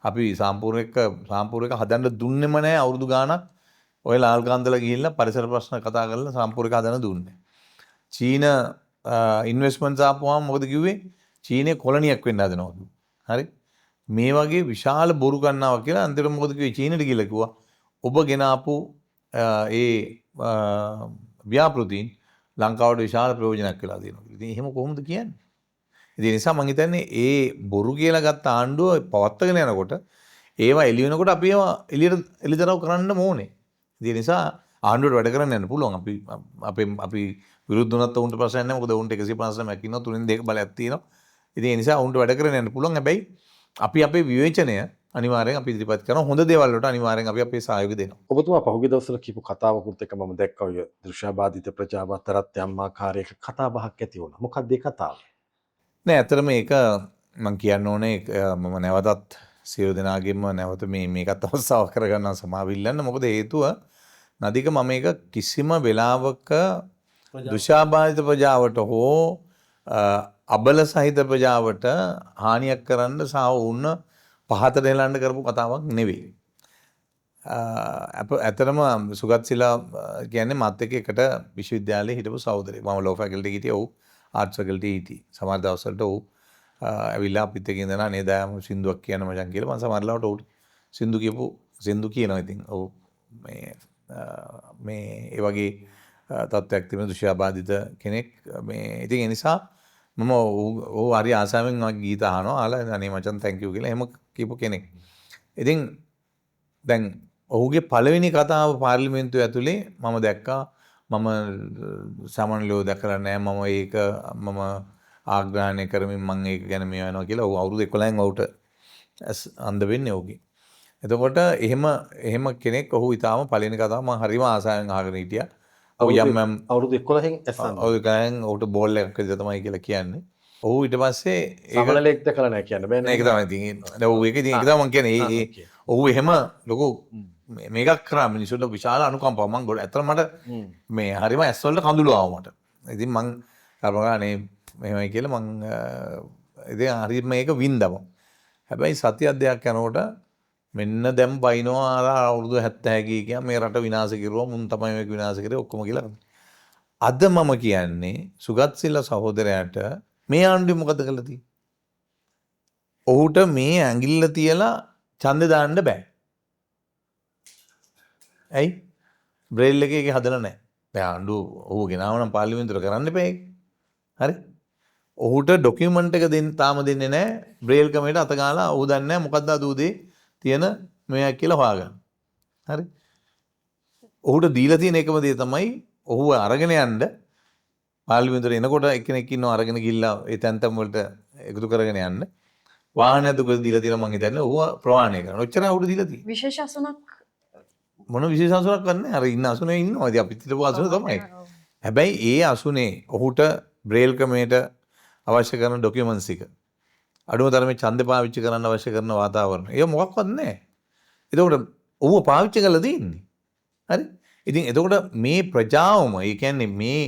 අපි සාම්පූර් එක හදන්න දුන්නෙම නෑ අවුරුදු ගාණක්. ඔය ලාල් කාන්දලා ගිහිල්ලා පරිසර ප්‍රශ්න කතා කරලා සාම්පූර් එක හදන්න දුන්නේ. චීන ඉන්වෙස්ට්මන්ට්ස් ආපුවාම මොකද කිව්වේ? චීනේ කොලනියක් වෙන්න හදනවා කිව්වා. හරි. මේ වගේ විශාල බොරු ගන්නාවක් කියලා අන්තිමට මොකද කිව්වේ? චීනෙට ගිහිල්ලා කිව්වා ඔබ ගෙන ආපු ඒ ව්‍යාපෘතීන් ලංකාවට විශාල ප්‍රයෝජනයක් වෙලා තියෙනවා කියලා. ඉතින් එහෙම කොහොමද කියන්නේ? ඉතින් ඒ නිසා මං හිතන්නේ ඒ බොරු කියලා ගත්ත ආණ්ඩුව පවත්වාගෙන යනකොට ඒවා එළි වෙනකොට අපි ඒවා එළියට එළිදරව් කරන්න ඕනේ. ඉතින් ඒ නිසා ආණ්ඩුවට වැඩ කරන්න යන්න පුළුවන්. අපි විරුද්ධ වුණත් ඔවුන්ට ප්‍රශ්නයක් නැහැ. මොකද ඔවුන්ට 159ක් ඉන්නවා, 3න් 2 බලයක් තියෙනවා. ඉතින් ඒ නිසා ඔවුන්ට වැඩ කරන්න යන්න පුළුවන්. හැබැයි අපි අපේ විවේචනය අනිවාර්යෙන් අපි ඉදිරිපත් කරනවා. හොඳ දේවල් වලට අනිවාර්යෙන් අපි අපේ සහයෝගය දෙනවා. ඔබතුමා පහුගිය දවස්වල කියපු කතාවකුත් එක මම දැක්කා. ඔය දෘශ්‍යබාධිත ප්‍රජාව අතරත් යම් ආකාරයක කතා බහක් ඇති වුණා. මොකක්ද ඒ කතාව? නෑ ඇත්තටම ඒක මං කියන්න ඕනේ මම නැවතත් සියලු දෙනාගෙන්ම නැවත මේකත් අවස්ථාවක් කරගන්නවා සමාව ඉල්ලන්න. මොකද හේතුව නදික මම මේක කිසිම වෙලාවක දෘශ්‍යබාධිත ප්‍රජාවට හෝ අබල සහිත ප්‍රජාවට හානියක් කරන්න සහ ඔවුන් පහතට හෙලන්න කරපු කතාවක් නෙවෙයි. ඇත්තටම සුගත් සිලා කියන්නේ මාත් එක්ක එකට විශ්වවිද්‍යාලයේ හිටපු සහෝදරයෙක්. මම ලෝ ෆැකල්ටි එකේ හිටියේ, ඔහු ආර්ට්ස් ෆැකල්ටි හිටියේ. සමහර දවස්වලට ඔහු ඇවිල්ලා අපිත් එක්ක ඉඳලා අනේ දයාම සින්දුවක් කියන්න මචං කියලා මම සමහර ලාවට ඔහුට සින්දු කියනවා. ඉතින් ඔහු මේ ඒ වගේ තත්ත්වයක් තිබෙන දෘශ්‍යාබාධිත කෙනෙක්. මේ ඉතින් ඒ නිසා මම ඔහු හරි ආසාවෙන් මගේ ගීත අහනවා. අහලා අනේ මචං thank you කියලා එහෙම කියපු කෙනෙක්. ඉතින් දැන් ඔහුගේ පළවෙනි කතාව පාර්ලිමේන්තුව ඇතුලේ මම දැක්කා. මම සමනලෝ දැකලා නෑ. මම ඒක මම ආග්‍රහණය කරමින් මං ඒක ගැන මේ වෙනවා කියලා ඔහු අවුරුදු 11න් ඔහුට ඇස් අන්ධ වෙන්නේ ඔහුගේ. එතකොට එහෙම කෙනෙක් ඔහු ඊටාම පළවෙනි කතාව මං හරිම ආසාවෙන් අහගෙන හිටියා. ඔහු යම් යම් අවුරුදු 11න් ඇස් අන්ධ. අවුරුදු 11න් ඔහුට බෝල් එකක් විතර තමයි කියලා කියන්නේ. ඔහු ඊට පස්සේ ඒක සමනලෙක් දැකලා නැහැ කියන්න බෑනේ. ඒක තමයි ඉතින් දැන් ඔව් ඒක ඉතින් ඒක තමයි මං කියන්නේ ඒ ඒ ඔහු එහෙම ලොකු මේකක් කරා මිනිස්සුන්ට විශාල අනුකම්පාවක්. මං ගොඩ ඇත්තටම මට මේ හරිම ඇස් වලට කඳුළු ආවා මට. ඉතින් මං කල්පනා කරා අනේ මෙහෙමයි කියලා මං ඉතින් හරියම මේක වින්දම. හැබැයි සතියක් දෙකක් යනකොට මෙන්න දැන් බයිනවා අර අවුරුදු 70 ගිය කියා මේ රට විනාශ කෙරුවා, මුන් තමයි මේක විනාශ කරේ ඔක්කොම කියලා. අද මම කියන්නේ සුගත් සිල්වා සහෝදරයාට මේ ආණ්ඩුවේ මොකද කළා තියෙන්නේ? ඔහුට මේ ඇඟිල්ල තියලා ඡන්දේ දාන්න බෑ. ඇයි? බ්‍රේල් එකේ ඒක හදලා නැහැ. දැන් ආණ්ඩුව ඔහු ගෙනාව නම් පාර්ලිමේන්තුවට කරන්න එපා ඒක. හරි? ඔහුට ඩොකියුමන්ට් එක දෙන්න තාම දෙන්නේ නැහැ. බ්‍රේල් ක්‍රමයට අත ගාලා ඔහු දන්නේ නැහැ මොකද්ද අද උදේ තියෙන මෙයක් කියලා හොයාගන්න. හරි? ඔහුට දීලා තියෙන එකම දේ තමයි ඔහුව අරගෙන යන්න පාර්ලිමේන්තුවට එනකොට එක්කෙනෙක් ඉන්නවා අරගෙන ගිහිල්ලා ඒ තැන් තැන් වලට එකතු කරගෙන යන්න. වාහනයක් දුක දීලා තියෙනවා මං හිතන්නේ ඔහුව ප්‍රවාහනය කරන්න. ඔච්චරයි ඔහුට දීලා තියෙන්නේ. විශේෂ අසුනක් මොන විශේෂ අසුනක් කරන්නේ? අර ඉන්න අසුනේ ඉන්නවා. ඉතින් අපිත් හිටපු අසුන තමයි. හැබැයි ඒ අසුනේ ඔහුට බ්‍රේල් ක්‍රමයට අවශ්‍ය කරන ඩොකියුමන්ට්ස් එක අඩුම තරමේ ඡන්දේ පාවිච්චි කරන්න අවශ්‍ය කරන වාතාවරණ. ඒක මොකක්වත් නැහැ. එතකොට ඔහුව පාවිච්චි කරලා තියෙන්නේ. හරි? ඉතින් එතකොට මේ ප්‍රජාවම, ඒ කියන්නේ මේ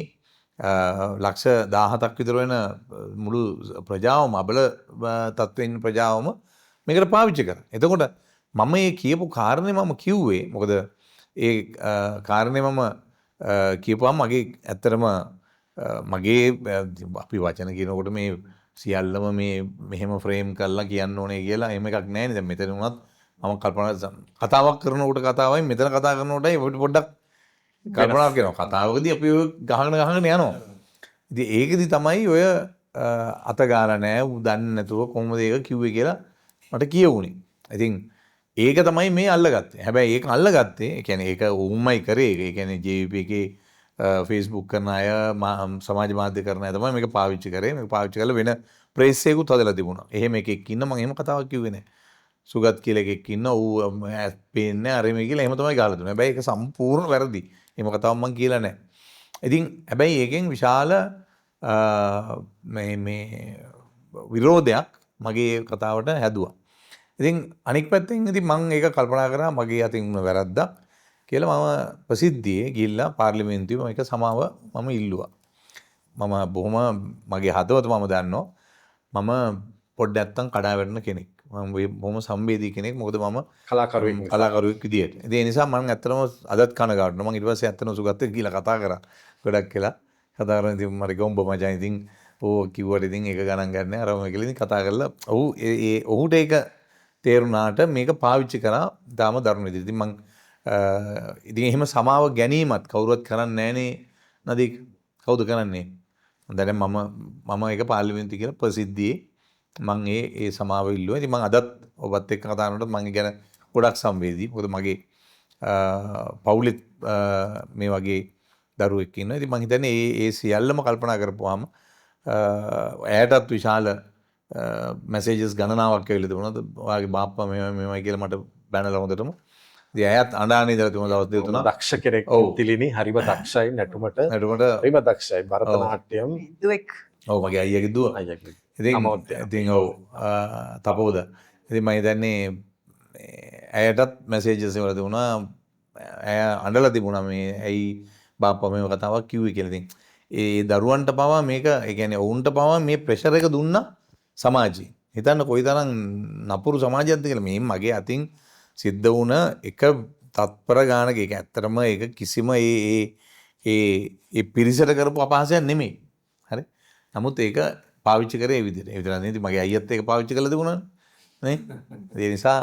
ලක්ෂ 17ක් විතර වෙන මුළු ප්‍රජාවම, අබල තත්ත්වයේ ඉන්න ප්‍රජාවම මේකට පාවිච්චි කරා. එතකොට මම මේ කියපු කාරණේ මම කිව්වේ මොකද ඒ කාරණේ මම කියපුවම මගේ ඇත්තටම මගේ අපි වචන කියනකොට මේ සියල්ලම මේ මෙහෙම ෆ්‍රේම් කරලා කියන්න ඕනේ කියලා එහෙම එකක් නෑ නේ. දැන් මෙතන වුණත් මම කල්පනා කතාවක් කරනකොට කතාවයි මෙතන කතා කරනකොටයි අපිට පොඩ්ඩක් කල්පනා කරනවා. කතාවකදී අපි ඔය ගහගෙන ගහගෙන යනවා. ඉතින් ඒකෙදි තමයි ඔය අත ගාලා නෑ, ඌ දන්නේ නැතුව කොහොමද ඒක කිව්වේ කියලා මට කියවුනේ. ඉතින් ඒක තමයි මේ අල්ලගත්තේ. හැබැයි ඒක අල්ලගත්තේ, ඒ කියන්නේ ඒක ඌමයි කරේ. ඒ කියන්නේ JVP එකේ Facebook කරන අය, සමාජ මාධ්‍ය කරන අය තමයි මේක පාවිච්චි කරේ. මේක පාවිච්චි කරලා වෙන ප්‍රෙස් එකකුත් හදලා තිබුණා. එහෙම එකෙක් ඉන්න මං එහෙම කතාවක් කිව්වේ නෑ. සුගත් කියලා එකෙක් ඉන්න ඌ පේන්නේ නෑ අර මේ කියලා එහෙම තමයි ගහලා දුන්නේ. හැබැයි ඒක සම්පූර්ණ වැරදි. එහෙම කතාවක් මං කියලා නෑ. ඉතින් හැබැයි ඒකෙන් විශාල මේ මේ විරෝධයක් මගේ කතාවට හැදුවා. ඉතින් අනෙක් පැත්තෙන් ඉතින් මං ඒක කල්පනා කරා මගේ අතින් වුණ වැරද්දක් කියලා මම ප්‍රසිද්ධියේ ගිහිල්ලා පාර්ලිමේන්තුවේ මම ඒක සමාව මම ඉල්ලුවා. මම බොහොම මගේ හදවත මම දන්නවා. මම පොඩ්ඩක් නැත්තම් කඩා වැටෙන කෙනෙක්. මම බොහොම සංවේදී කෙනෙක්. මොකද මම කලාකරුවෙක් විදියට. ඉතින් ඒ නිසා මම ඇත්තටම අදත් කනගාටුයි. මම ඊට පස්සේ ඇත්තටම සුගත් එක්ක ගිහලා කතා කරා. ගොඩක් වෙලා කතා කරන ඉතින් මට කිව්වා උඹ මචං ඉතින් ඕ කිව්වට ඉතින් ඒක ගණන් ගන්න නෑ. අරම කියලා ඉතින් කතා කරලා ඔහු ඒ ඔහුට ඒක තේරුණාට මේක පාවිච්චි කරා තාම දරුණු විදියට. ඉතින් මං ඉතින් එහෙම සමාව ගැනීමත් කවුරුවත් කරන්නේ නෑනේ නදීක්. කවුද කරන්නේ? දැන් මම ඒක පාර්ලිමේන්තුවේ කියලා ප්‍රසිද්ධියේ මං ඒ ඒ සමාව ඉල්ලුවා. ඉතින් මං අදත් ඔබත් එක්ක කතා කරනකොට මං ඒ ගැන ගොඩක් සංවේදී. මොකද මගේ පවුලෙත් මේ වගේ දරුවෙක් ඉන්නවා. ඉතින් මං හිතන්නේ ඒ ඒ සියල්ලම කල්පනා කරපුවාම ඇයටත් විශාල මැසේජස් ගණනාවක් ඇවිල්ලා තිබුණා. ඔයාගේ බාප්පා මෙහෙමයි මෙහෙමයි කියලා මට බැනලා හොඳටම. ඉතින් ඇයත් අඬානේ ඉඳලා තිබුණා දවස් දෙක තුනක්. දක්ෂ කෙනෙක් තිලිනි, හරිම දක්ෂයි නැටුමට. හරිම දක්ෂයි භරතනාට්‍යම්. දුවෙක්. ඔව් මගේ අයියාගේ දුව. අයියාගේ. ඉතින් ඉතින් ඔව් තපෝද. ඉතින් මම හිතන්නේ ඇයටත් මැසේජස් එවලා තිබුණා. ඇය අඬලා තිබුණා මේ ඇයි බාප්පා මේව කතාවක් කිව්වේ කියලා. ඉතින් ඒ දරුවන්ට පවා මේක, ඒ කියන්නේ ඔවුන්ට පවා මේ ප්‍රෙෂර් එක දුන්නා සමාජයෙන්. හිතන්න කොයිතරම් නපුරු සමාජයක්ද කියලා. මේ මගේ අතින් සිද්ධ වුණ එක තත්පර ගානක ඒක ඇත්තටම ඒක කිසිම ඒ ඒ ඒ ඒ පිරිසට කරපු අපහාසයක් නෙමෙයි. හරි. නමුත් ඒක පාවිච්චි කරේ ඒ විදිහට. ඒ විතරක් නෙවෙයි ඉතින් මගේ අයියත් ඒක පාවිච්චි කරලා තිබුණානේ. නේ? ඒ නිසා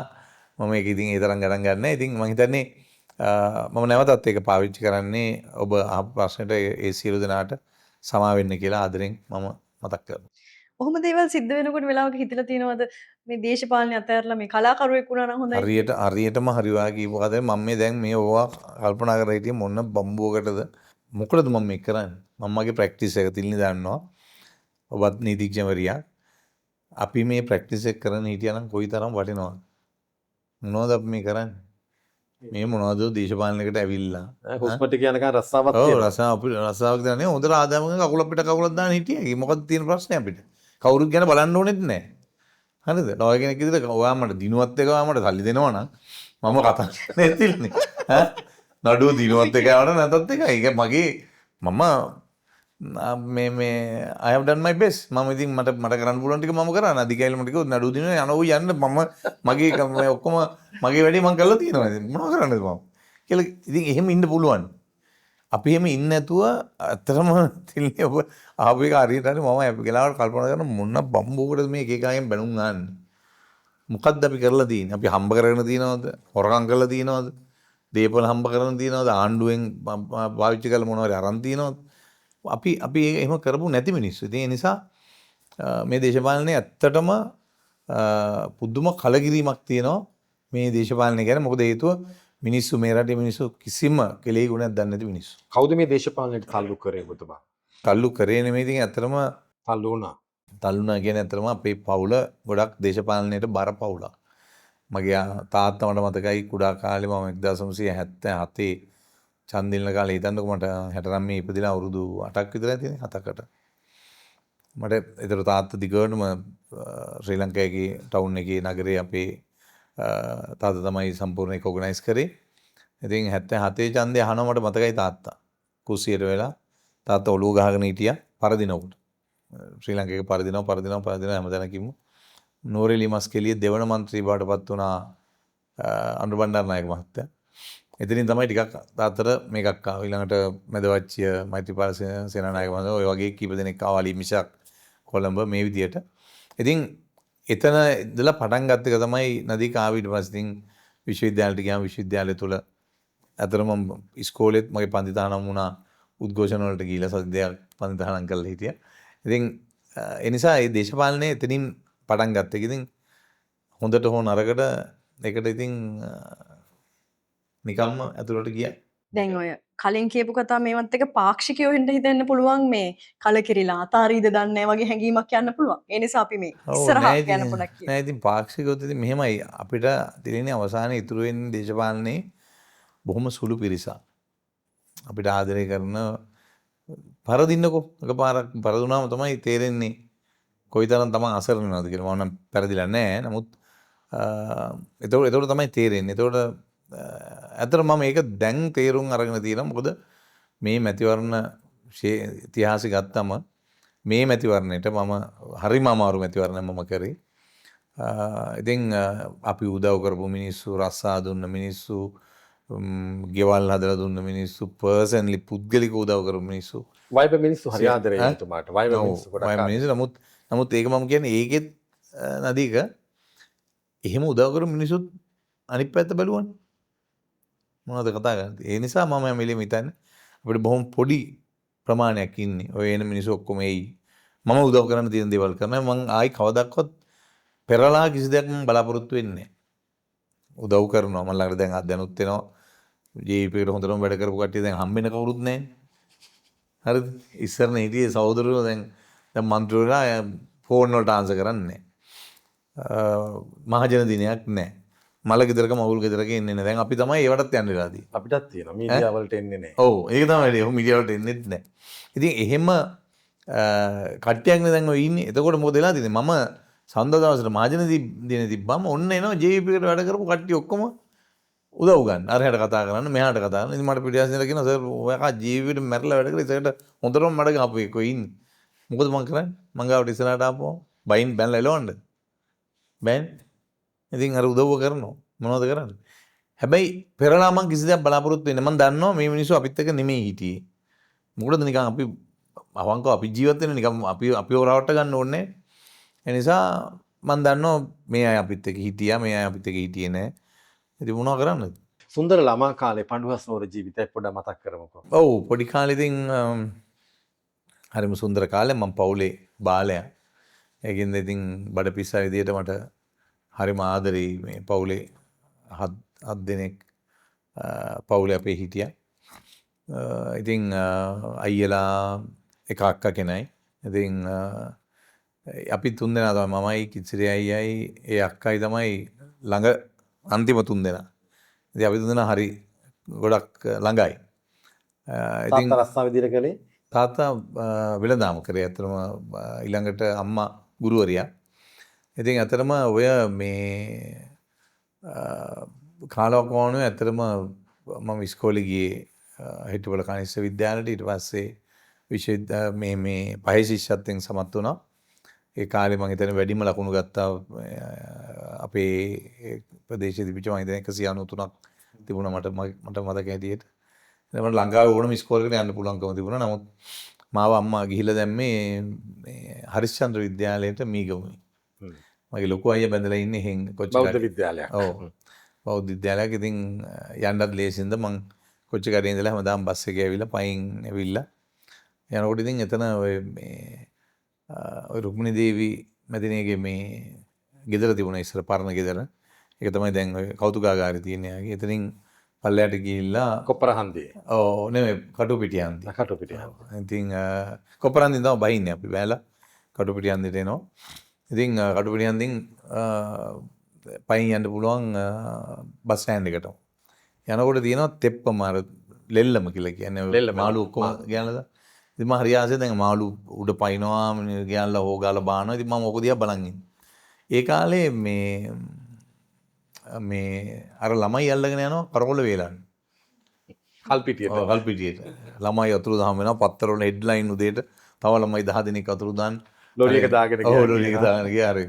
මම ඒක ඉතින් ඒ තරම් ගණන් ගන්නෑ. ඉතින් මං හිතන්නේ මම නැවතත් ඒක පාවිච්චි කරන්නේ ඔබ අහපු ප්‍රශ්නෙට ඒ සියලු දෙනාට සමා වෙන්න කියලා ආදරෙන් මම මතක් කරනවා. ඔහොම දේවල් සිද්ධ වෙනකොට වෙලාවක හිතලා තියෙනවද මේ දේශපාලනය අතහැරලා මේ කලාකරුවෙක් වුණා නම් හොඳයි? හරියටම හරි ඔයා කියපු කතාවේ මම මේ දැන් මේ ඕවා කල්පනා කරලා හිටියේ මොන බම්බුවකටද මොකටද මම මේ කරන්නේ? මම මගේ ප්‍රැක්ටිස් එක තිල්නි දන්නවා. ඔබත් නීතිඥවරියක්. අපි මේ ප්‍රැක්ටිස් එක කරන හිටියා නම් කොයිතරම් වටිනවද? මොනවද අපි මේ කරන්නේ? මේ මොනවද දේශපාලනයකට ඇවිල්ලා හුස්ම ටික යනකම් රස්සාවක් තියෙනවා. ඔව් රස්සාව අපි රස්සාවක් දාන්නේ හොඳට ආදායමක කකුල අපිට කකුලක් දාන්න හිටියා. ඒක මොකද්ද තියෙන ප්‍රශ්නේ අපිට? කවුරුත් ගැන බලන්න ඕනෙත් නෑ. හරිද? ලෝයර් කෙනෙක් විදිහට ඔයා මට දිනුවත් එක ඔයා මට සල්ලි දෙනවා නම් මම කතා කරන්නේ නැතිලනේ. ඈ නඩුව දිනුවත් එක ආවට නැතත් එකයි. ඒක මගේ මම මේ මේ I have done my best. මම ඉතින් මට මට කරන්න පුළුවන් ටික මම කරා. නදිකයිල මට කිව්වොත් නඩුව දිනුවා යන ඔව් යන්න මම මගේ මේ ඔක්කොම මගේ වැඩේ මං කරලා තියෙනවා. ඉතින් මොනව කරන්නද මම කියලා ඉතින් එහෙම ඉන්න පුළුවන්. අපි එහෙම ඉන්නේ නැතුව ඇත්තටම තින්නේ ඔබ ආපු එක හරියට හරි මම අපේ වෙලාවට කල්පනා කරන මොන බම්බුවකටද මේ එක එක අයගෙන් බැනුම් අහන්නේ. මොකද්ද අපි කරලා තියෙන්නේ? අපි හම්බ කරගෙන තියෙනවද? හොරකම් කරලා තියෙනවද? දේපල හම්බ කරගෙන තියෙනවද? ආණ්ඩුවෙන් පාවිච්චි කරලා මොනවා හරි අරන් තියෙනවද? අපි අපි එහෙම කරපු නැති මිනිස්සු. ඉතින් ඒ නිසා මේ දේශපාලනයේ ඇත්තටම පුදුම කලකිරීමක් තියෙනවා මේ දේශපාලනය ගැන. මොකද හේතුව මිනිස්සු මේ රටේ මිනිස්සු කිසිම කෙලෙහි ගුණයක් දන්නේ නැති මිනිස්සු. කවුද මේ දේශපාලනයට තල්ලු කරේ ඔබතුමා? තල්ලු කරේ නෙමෙයි ඉතින් ඇත්තටම තල්ලු වුණා. තල්ලු වුණා කියන්නේ ඇත්තටම අපේ පවුල ගොඩක් දේශපාලනයට බර පවුලක්. මගේ තාත්තා මට මතකයි කුඩා කාලේ මම 1977 ඡන්ද ඉල්ලන කාලේ හිතන්නකෝ මට 69 ඉපදිලා අවුරුදු 8ක් විතර ඇතිනේ 7කට. මට ඒතර තාත්තා දිගටම ශ්‍රී ලංකාවේ ටවුන් එකේ නගරේ අපේ තාත්තා තමයි සම්පූර්ණ ඒක ඕගනයිස් කරේ. ඉතින් 77 ඡන්දය අහනවා මට මතකයි තාත්තා. කුස්සියට වෙලා තාත්තා ඔළුව ගහගෙන හිටියා පරදිනකොට. ශ්‍රී ලංකාවේ පරදිනවා පරදිනවා පරදිනවා හැමතැනකින්ම. නුවරඑළිය මස්කෙළිය දෙවන මන්ත්‍රී බවට පත් වුණා අනුර බණ්ඩාරනායක මහත්තයා. එතනින් තමයි ටිකක් තාත්තට මේකක් ආවා. ඊළඟට මැදවච්චිය මෛත්‍රීපාල සේනානායක මහත්තයා ඔය වගේ කීප දෙනෙක් ආවා. අලි මිෂක් කොළඹ මේ විදියට. ඉතින් එතන ඉඳලා පටන් ගත්ත එක තමයි නදීක ආව ඊට පස්සේ ඉතින් විශ්වවිද්‍යාලයට ගියාම විශ්වවිද්‍යාලය තුල ඇත්තටම මම ඉස්කෝලේත් මගේ පන්ති තහනම් වුණා. උද්ඝෝෂණ වලට ගිහිල්ලා සති දෙකක් පන්ති තහනම් කරලා හිටියා. ඉතින් ඒ නිසා මේ දේශපාලනය එතනින් පටන් ගත්ත එක. ඉතින් හොඳට හෝ නරකට ඒකට ඉතින් නිකම්ම ඇතුළට ගියා. දැන් ඔය කලින් කියපු කතා මේවත් එක පාක්ෂිකයෝ වෙන්න හිතෙන්න පුළුවන් මේ කලකිරිලා අතාරීද දන්නේ නැහැ වගේ හැඟීමක් යන්න පුළුවන්. ඒ නිසා අපි මේ ඉස්සරහා ගැන පොඩක් කියමු. නෑ ඉතින් පාක්ෂිකවොත් ඉතින් මෙහෙමයි අපිට තියෙන්නේ අවසානයේ ඉතුරු වෙන්නේ දේශපාලනේ බොහොම සුළු පිරිසක්. අපිට ආදරය කරන පරදින්නකෝ එකපාරක් පරදුනාම තමයි තේරෙන්නේ කොයිතරම් තමන් අසරණ වෙනවද කියලා. මම නම් පෙරදිලා නෑ. නමුත් එතකොට තමයි තේරෙන්නේ. එතකොට ඇත්තටම මම මේක දැන් තේරුම් අරගෙන තියෙනවා. මොකද මේ මැතිවරණ ඉතිහාසය ගත්තම මේ මැතිවරණයට මම හරිම අමාරු මැතිවරණයක් මම කරේ. ඉතින් අපි උදව් කරපු මිනිස්සු, රස්සා දුන්න මිනිස්සු, ගෙවල් හදලා දුන්න මිනිස්සු, පර්සනලි පුද්ගලිකව උදව් කරපු මිනිස්සු. වයිබ මිනිස්සු හරි ආදරේ එතුමාට. වයිබ මිනිස්සු ගොඩක් වයිබ මිනිස්සු. නමුත් ඒක මම කියන්නේ ඒකෙත් නදීක එහෙම උදව් කරපු මිනිස්සුත් අනිත් පැත්ත බැලුවනේ. මොනවද කතා කරන්නේ? ඒ නිසා මම හැම වෙලේම හිතන්නේ අපිට බොහොම පොඩි ප්‍රමාණයක් ඉන්නේ. ඔය එන මිනිස්සු ඔක්කොම එයි. මම උදව් කරන්න තියෙන දේවල් කරනවා. මං ආයි කවදාවත් පෙරලා කිසි දෙයක් මං බලාපොරොත්තු වෙන්නේ නැහැ. උදව් කරනවා. මං ළඟට දැන් දැනුත් එනවා. ජීපී එකට හොඳටම වැඩ කරපු කට්ටිය දැන් හම්බෙන්න කවුරුත් නැහැ. හරිද? ඉස්සරනේ හිටියේ සහෝදරයෝ දැන් දැන් මන්ත්‍රී වෙලා ෆෝන් වලට ආන්සර් කරන්නේ නැහැ. මහජන දිනයක් නැහැ. මල ගෙදරක මවුල් ගෙදරක එන්නේ නැහැ. දැන් අපි තමයි ඒවටත් යන්න වෙලා තියෙන්නේ. අපිටත් තියෙනවා. මීඩියා වලට එන්නේ නැහැ. ඔව් ඒක තමයි වැඩේ. ඔව් මීඩියා වලට එන්නෙත් නැහැ. ඉතින් එහෙම කට්ටියක් නේ දැන් ඔය ඉන්නේ. එතකොට මොකද වෙලා තියෙන්නේ? මම සඳ දවසට මහජන දින තිබ්බම ඔන්න එනවා ජේපී එකට වැඩ කරපු කට්ටිය ඔක්කොම උදව් ගන්න. අරහට කතා කරන්න, මෙහාට කතා කරන්න. ඉතින් මට පිටිපස්සේ ඉඳලා කියනවා සර් ඔයා ජේපී එකට මැරලා වැඩ කරලා ඉතින් හොඳටම මඩ ගහපු එකෝ ඉන්නේ. මොකද මං කරන්නේ? මං ගාවට ඉස්සරහට ආපුවම බයින් බැනලා එලවන්නද? බෑනේ. ඉතින් අර උදව්ව කරනවා. මොනවද කරන්නේ? හැබැයි පෙරලා මං කිසි දෙයක් බලාපොරොත්තු වෙන්නේ නැහැ. මං දන්නවා මේ මිනිස්සු අපිත් එක්ක නෙමෙයි හිටියේ. මොකටද නිකන් අපි අවංකව අපි ජීවත් වෙන්නේ නිකන් අපි අපිව රවට්ට ගන්න ඕනේ නැහැ. ඒ නිසා මං දන්නවා මේ අය අපිත් එක්ක හිටියා, මේ අය අපිත් එක්ක හිටියේ නැහැ. ඉතින් මොනව කරන්නද? සුන්දර ළමා කාලේ පඬුහස් නුවර ජීවිතය පොඩ්ඩක් මතක් කරමුකෝ. ඔව් පොඩි කාලේ ඉතින් හරිම සුන්දර කාලේ. මං පවුලේ බාලයා. ඒකින්ද ඉතින් බඩ පිස්සා විදියට මට හරිම ආදරෙයි මේ පවුලේ හත් දෙනෙක් පවුලේ අපේ හිටියා. ඉතින් අයියලා එක අක්කා කෙනයි. ඉතින් අපි තුන් දෙනා තමයි මමයි කිසිරි අයියයි ඒ අක්කයි තමයි ළඟ අන්තිම තුන් දෙනා. ඉතින් අපි තුන් දෙනා හරි ගොඩක් ළඟයි. ඉතින් තාත්තා රස්සා විදියට කළේ? තාත්තා වෙළඳාම කරේ. ඇත්තටම ඊළඟට අම්මා ගුරුවරියක්. ඉතින් ඇත්තටම ඔය මේ කාලවකවානුවේ ඇත්තටම මම ඉස්කෝලේ ගියේ හිටුවල කනිෂ්ඨ විද්‍යාලයට. ඊට පස්සේ විශ්වවිද්‍යාල මේ මේ පහේ ශිෂ්‍යත්වයෙන් සමත් වුණා. ඒ කාලේ මං හිතන්නේ වැඩිම ලකුණු ගත්තා අපේ ප්‍රදේශයේ තිබිච්ච මං හිතන්නේ 193ක් තිබුණා මට මට මතක හැටියට. ඉතින් මට ලංකාවේ ඕනම ඉස්කෝලේකට යන්න පුළුවන්කම තිබුණා. නමුත් මාව අම්මා ගිහිල්ලා දැම්මේ මේ හරිශ්චන්ද්‍ර විද්‍යාලයට මීගමුවේ. මගේ ලොකු අයියා බැඳලා ඉන්නේ එහෙන් කොච්චි බෞද්ධ විද්‍යාලයක්. ඔව්. බෞද්ධ විද්‍යාලයක්. ඉතින් යන්නත් ලේසින්ද මං කොච්චි කඩේ ඉඳලා හැමදාම බස් එකේ ඇවිල්ලා පයින් ඇවිල්ලා යනකොට ඉතින් එතන ඔය මේ ඔය රුක්මිණී දේවි මැදිනියගේ මේ ගෙදර තිබුණා ඉස්සර පරණ ගෙදර. ඒක තමයි දැන් ඔය කෞතුකාගාරේ තියෙන යාගේ. එතනින් පල්ලයට ගිහිල්ලා කොප්පරහන්දියේ. ඔව් නෙමෙයි කටුපිටියන්දි. කටුපිටියන්දි. ඉතින් කොප්පරහන්දියෙන් තමයි බහින්නේ අපි බෑලා කටුපිටියන්දිට එනවා. ඉතින් කටුපිටියන්දින් පයින් යන්න පුළුවන් බස් ස්ටෑන්ඩ් එකට. යනකොට තියෙනවා තෙප්පම අර ලෙල්ලම කියලා කියන්නේ මාළු ඔක්කොම ගෑනලා. ඉතින් මම හරි ආසයි දැන් මාළු උඩ පයින්නවා ගෑනලා හොගාලා බානවා. ඉතින් මම ඕක දිහා බලන් ඉන්නේ. ඒ කාලේ මේ මේ අර ළමයි අල්ලගෙන යනවා කරකොල වේලන්න. කල්පිටියට. ඔව් කල්පිටියට. ළමයි අතුරු දහම් වෙනවා පත්තර වල හෙඩ්ලයින් උදේට තව ළමයි 10 දෙනෙක් අතුරු දාන්න. ලොරි එක දාගෙන ගියා. ඔව් ලොරි එක දාගෙන ගියා. හරි.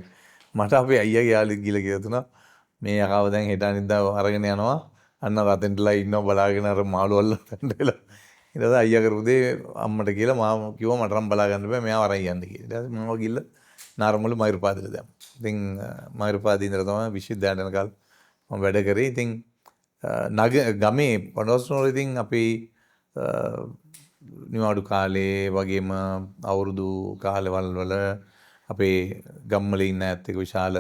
මට අපේ අයියාගේ යාළුවෙක් ගිහලා කියලා තුනා මේ යකාව දැන් හෙට අනිද්දා අරගෙන යනවා. අන්න රතෙන්ටලා ඉන්නවා බලාගෙන අර මාළු අල්ලන්න වෙලා. ඊට පස්සේ අයියා කරපු දේ අම්මට කියලා මාම කිව්වා මට නම් බලා ගන්න බෑ මෙයාව අරන් යන්න කියලා. ඊට පස්සේ මම ගිහලා නාරමුල මයුරපාදයට දැම්මා. ඉතින් මයුරපාදේ ඉඳලා තමයි විශ්වවිද්‍යාලයට යනකල් මම වැඩ කරේ. ඉතින් ගමේ පොඩොස්නෝර ඉතින් අපි නිවාඩු කාලේ වගේම අවුරුදු කාලවල වල අපේ ගම්වල ඉන්න අයත් එක්ක විශාල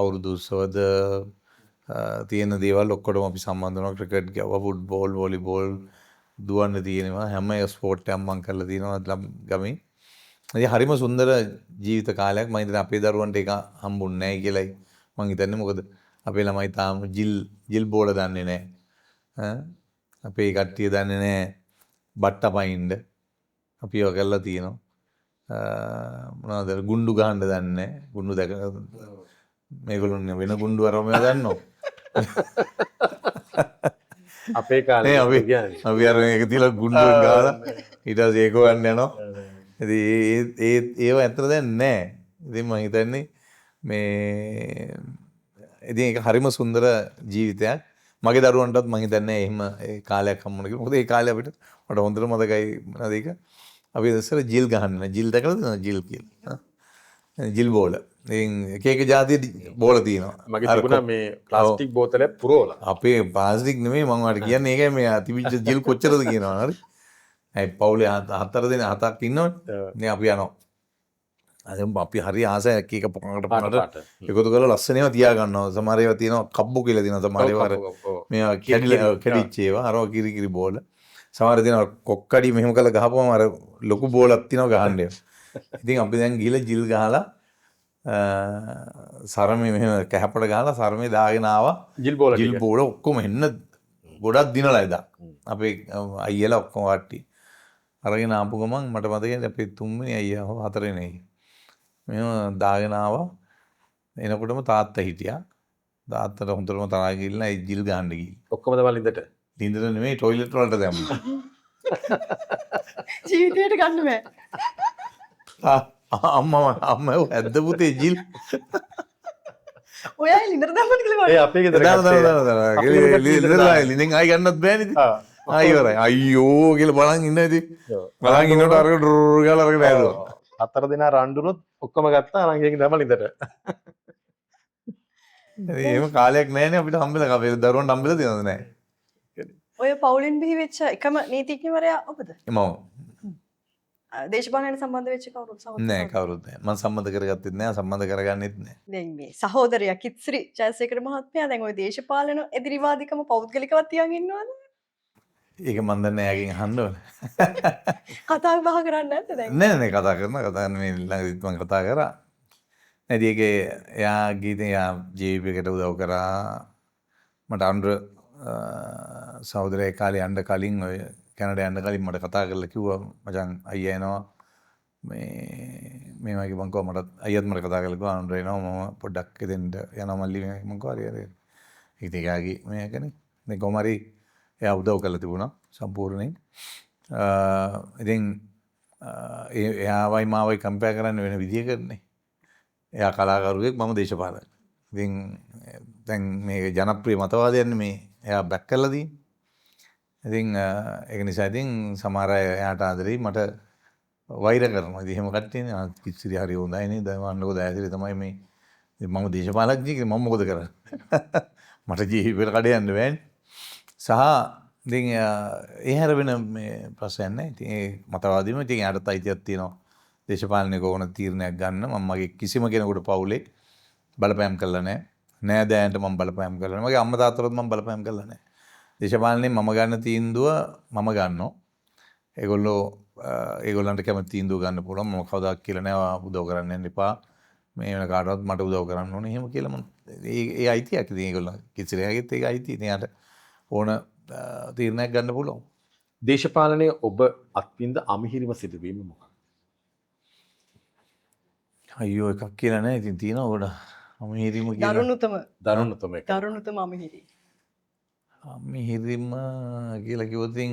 අවුරුදු උත්සවද තියෙන දේවල් ඔක්කොටම අපි සම්බන්ධ වෙනවා. ක්‍රිකට් ගැව්වා, ෆුට්බෝල්, වොලිබෝල් දුවන්න තියෙනවා. හැම ස්පෝට් එකක්ම මං කරලා තියෙනවා ගමේ. ඉතින් හරිම සුන්දර ජීවිත කාලයක්. මං හිතන්නේ අපේ දරුවන්ට ඒක හම්බුන්නේ නැහැ කියලායි මං හිතන්නේ. මොකද අපේ ළමයි තාම ජිල් බෝල දන්නේ නැහැ. අපේ කට්ටිය දන්නේ නැහැ බට්ට පයින්න. අපි ඒවා කරලා තියෙනවා. මොනවද ගුණ්ඩු ගහන්න දන්නේ නැහැ. ගුණ්ඩු දැක මේගොල්ලෝ වෙන ගුණ්ඩු අරම ඒවා දන්නවා. අපේ කාලේ අපි අර මේක තියලා ගුණ්ඩු ගහලා ඊට පස්සේ ඒක හොයන්න යනවා. ඉතින් ඒ ඒව ඇත්තට දැන් නැහැ. ඉතින් මං හිතන්නේ මේ ඉතින් ඒක හරිම සුන්දර ජීවිතයක්. මගේ දරුවන්ටත් මං හිතන්නේ එහෙම ඒ කාලයක් හම්බුණා කියලා. මොකද ඒ කාලේ අපිට මට හොඳට මතකයි මොනවද ඒක අපි ඉස්සර ජිල් ගහන්න. ජිල් දැකලා තියෙනවද ජිල් කියලා? ජිල් බෝල. ඉතින් එක එක ජාතිය බෝල තියෙනවා. මගේ තිබුණා මේ ප්ලාස්ටික් බෝතලයක් පුරවලා. අපේ ප්ලාස්ටික් නෙමෙයි මං ඔයාලට කියන්නේ ඒකයි මේ තිබිච්ච ජිල් කොච්චරද කියනවා. හරි. ඇයි පවුලේ හතර දෙනා හතක් ඉන්නවනේ. නේ අපි යනවා. අද අපි හරි ආසයි එක එක පොකට පොකට එකතු කරලා ලස්සන ඒවා තියා ගන්නවා. සමහර ඒවා තියෙනවා කබ්බු කියලා තියෙනවා. සමහර ඒවා අර මේවා කැඩිච්ච ඒවා අරවා කිරි කිරි බෝල. සමහර තියෙනවා කොක්කඩි මෙහෙම කරලා ගහපුවම අර ලොකු බෝලක් තියෙනවා ගහන්න ඒවා. ඉතින් අපි දැන් ගිහලා ජිල් ගහලා සරමේ මෙහෙම කැහපට ගහලා සරමේ දාගෙන ආවා. ජිල් බෝල ජිල් බෝල ඔක්කොම එන්න ගොඩක් දිනලා එදා. අපේ අයියලා ඔක්කොම කට්ටිය අරගෙන ආපු ගමන් මට මතකයි අපේ තුන්වෙනි අයියා හෝ හතරවෙනි අයියා මෙහෙම දාගෙන ආවා. එනකොටම තාත්තා හිටියා. තාත්තට හොඳටම තරහා ගිහිල්ලා ඒ ජිල් ගහන්න ගිහින්. ඔක්කොම තමයි ලින්දට. ලින්දට නෙමෙයි ටොයිලට් වලට දැම්මා. ජීවිතේට ගන්න බෑ. අම්මා අම්මා ඇද්ද පුතේ ජිල්. ඔය අය ලින්දට දැම්මද කියලා ඒ අපේ ගෙදර දාන දාන දාන දාන. ලින්දට ලින්දෙන් ආයි ගන්නත් බෑනේ ඉතින්. ආයි ඉවරයි. අයියෝ කියලා බලන් ඉන්න ඉතින්. බලන් ඉන්නකොට අරක ඩ්‍රර් ගාලා අරගෙන ඇදුවා. හතර දෙනා රණ්ඩුනොත් ඔක්කොම ගත්තා අරන් ගිහින් දැම්මා ලින්දට. ඉතින් එහෙම කාලයක් නෑනේ අපිට හම්බෙලා. අපේ දරුවන්ට හම්බෙලා තියෙනවද නෑ? ඔය පවුලෙන් බිහි වෙච්ච එකම නීතිඥවරයා ඔබද? මම. දේශපාලනයට සම්බන්ධ වෙච්ච කවුරුත් සහෝදරයෝ? නෑ කවුරුත් නෑ. මං සම්බන්ධ කරගත්තෙත් නෑ, සම්බන්ධ කරගන්නෙත් නෑ. දැන් මේ සහෝදරයා කිත්සිරි ජයසේකර මහත්මයා දැන් ඔය දේශපාලන එදිරිවාදිකම පෞද්ගලිකවත් තියන් ඉන්නවද? ඒක මං දන්නේ නෑ, එයාගෙන් අහන්න ඕන. කතා බහ කරන්නේ නැද්ද දැන්? නෑ නෑ කතා කරනවා, කතා කරන මේ ළඟදිත් මං කතා කරා. නෑ ඉතින් ඒකේ එයා ගිහින් එයා ජීවීපී එකට උදව් කරා. මට අනුර සහෝදරයා ඒ කාලේ යන්න කලින් ඔය කැනඩා යන්න කලින් මට කතා කරලා කිව්වා මචං අයියා එනවා මේ මේ වගේ මං කිව්වා මටත් අයියත් මට කතා කරලා කිව්වා ආන්ඩ්‍රේ එනවා මම පොඩ්ඩක් එතෙන්ට යනවා මල්ලි මේ මං කිව්වා හරි හරි. ඉතින් එයාගේ මේකනේ. ඉතින් කොහොම හරි එයා උදව් කරලා තිබුණා සම්පූර්ණයෙන්. ඉතින් එයාවයි මාවයි කම්පෙයාර් කරන්න වෙන විදියකටනේ. එයා කලාකරුවෙක් මම දේශපාලකයෙක්. ඉතින් දැන් මේ ජනප්‍රිය මතවාදයන්නේ මේ එයා බැක් කරලා තියෙන්නේ. ඉතින් ඒක නිසා ඉතින් සමහර අය එයාට ආදරෙයි මට වෛර කරනවා. ඉතින් එහෙම කට්ටියනේ ආ කිසිරි හරි හොඳයි නේද? මන්නකෝ දයාසිරි තමයි මේ ඉතින් මම දේශපාලඥයෙක් මම මොකද කරන්නේ? මට ජීවිතේට කඩ යන්න බෑනේ. සහ ඉතින් ඒ හැර වෙන මේ ප්‍රශ්නයක් නෑ. ඉතින් ඒ මතවාදීම ඉතින් එයාටත් අයිතියක් තියෙනවා. දේශපාලනයක ඕන තීරණයක් ගන්න. මම මගේ කිසිම කෙනෙකුට පවුලේ බලපෑම් කළා නෑ. නෑදෑයන්ට මම බලපෑම් කළා නෑ. මගේ අම්මා තාත්තටත් මම බලපෑම් කළා නෑ. දේශපාලනයෙන් මම ගන්න තීන්දුව මම ගන්නවා. ඒගොල්ලෝ ඒගොල්ලන්ට කැමති තීන්දුව ගන්න පුළුවන්. මම කවදාවත් කියලා නෑ ඔයා උදව් කරන්න යන්න එපා. මේ වෙන කාටවත් මට උදව් කරන්න ඕනේ. එහෙම කියලා මම ඒ අයිතියක්. ඉතින් ඒගොල්ලන් කිසිරයාගෙත් ඒක අයිතිය. ඉතින් එයාට ඕන තීරණයක් ගන්න පුළුවන්. දේශපාලනයේ ඔබ අත්විඳ අමිහිරිම සිදුවීම මොකක්ද? අයියෝ එකක් කියලා නෑ. ඉතින් තියෙනවා ගොඩ අමිහිරිම කියලා. දරුණුතම එක. දරුණුතම අමිහිරි. අමිහිරිම කියලා කිව්වොත් ඉතින්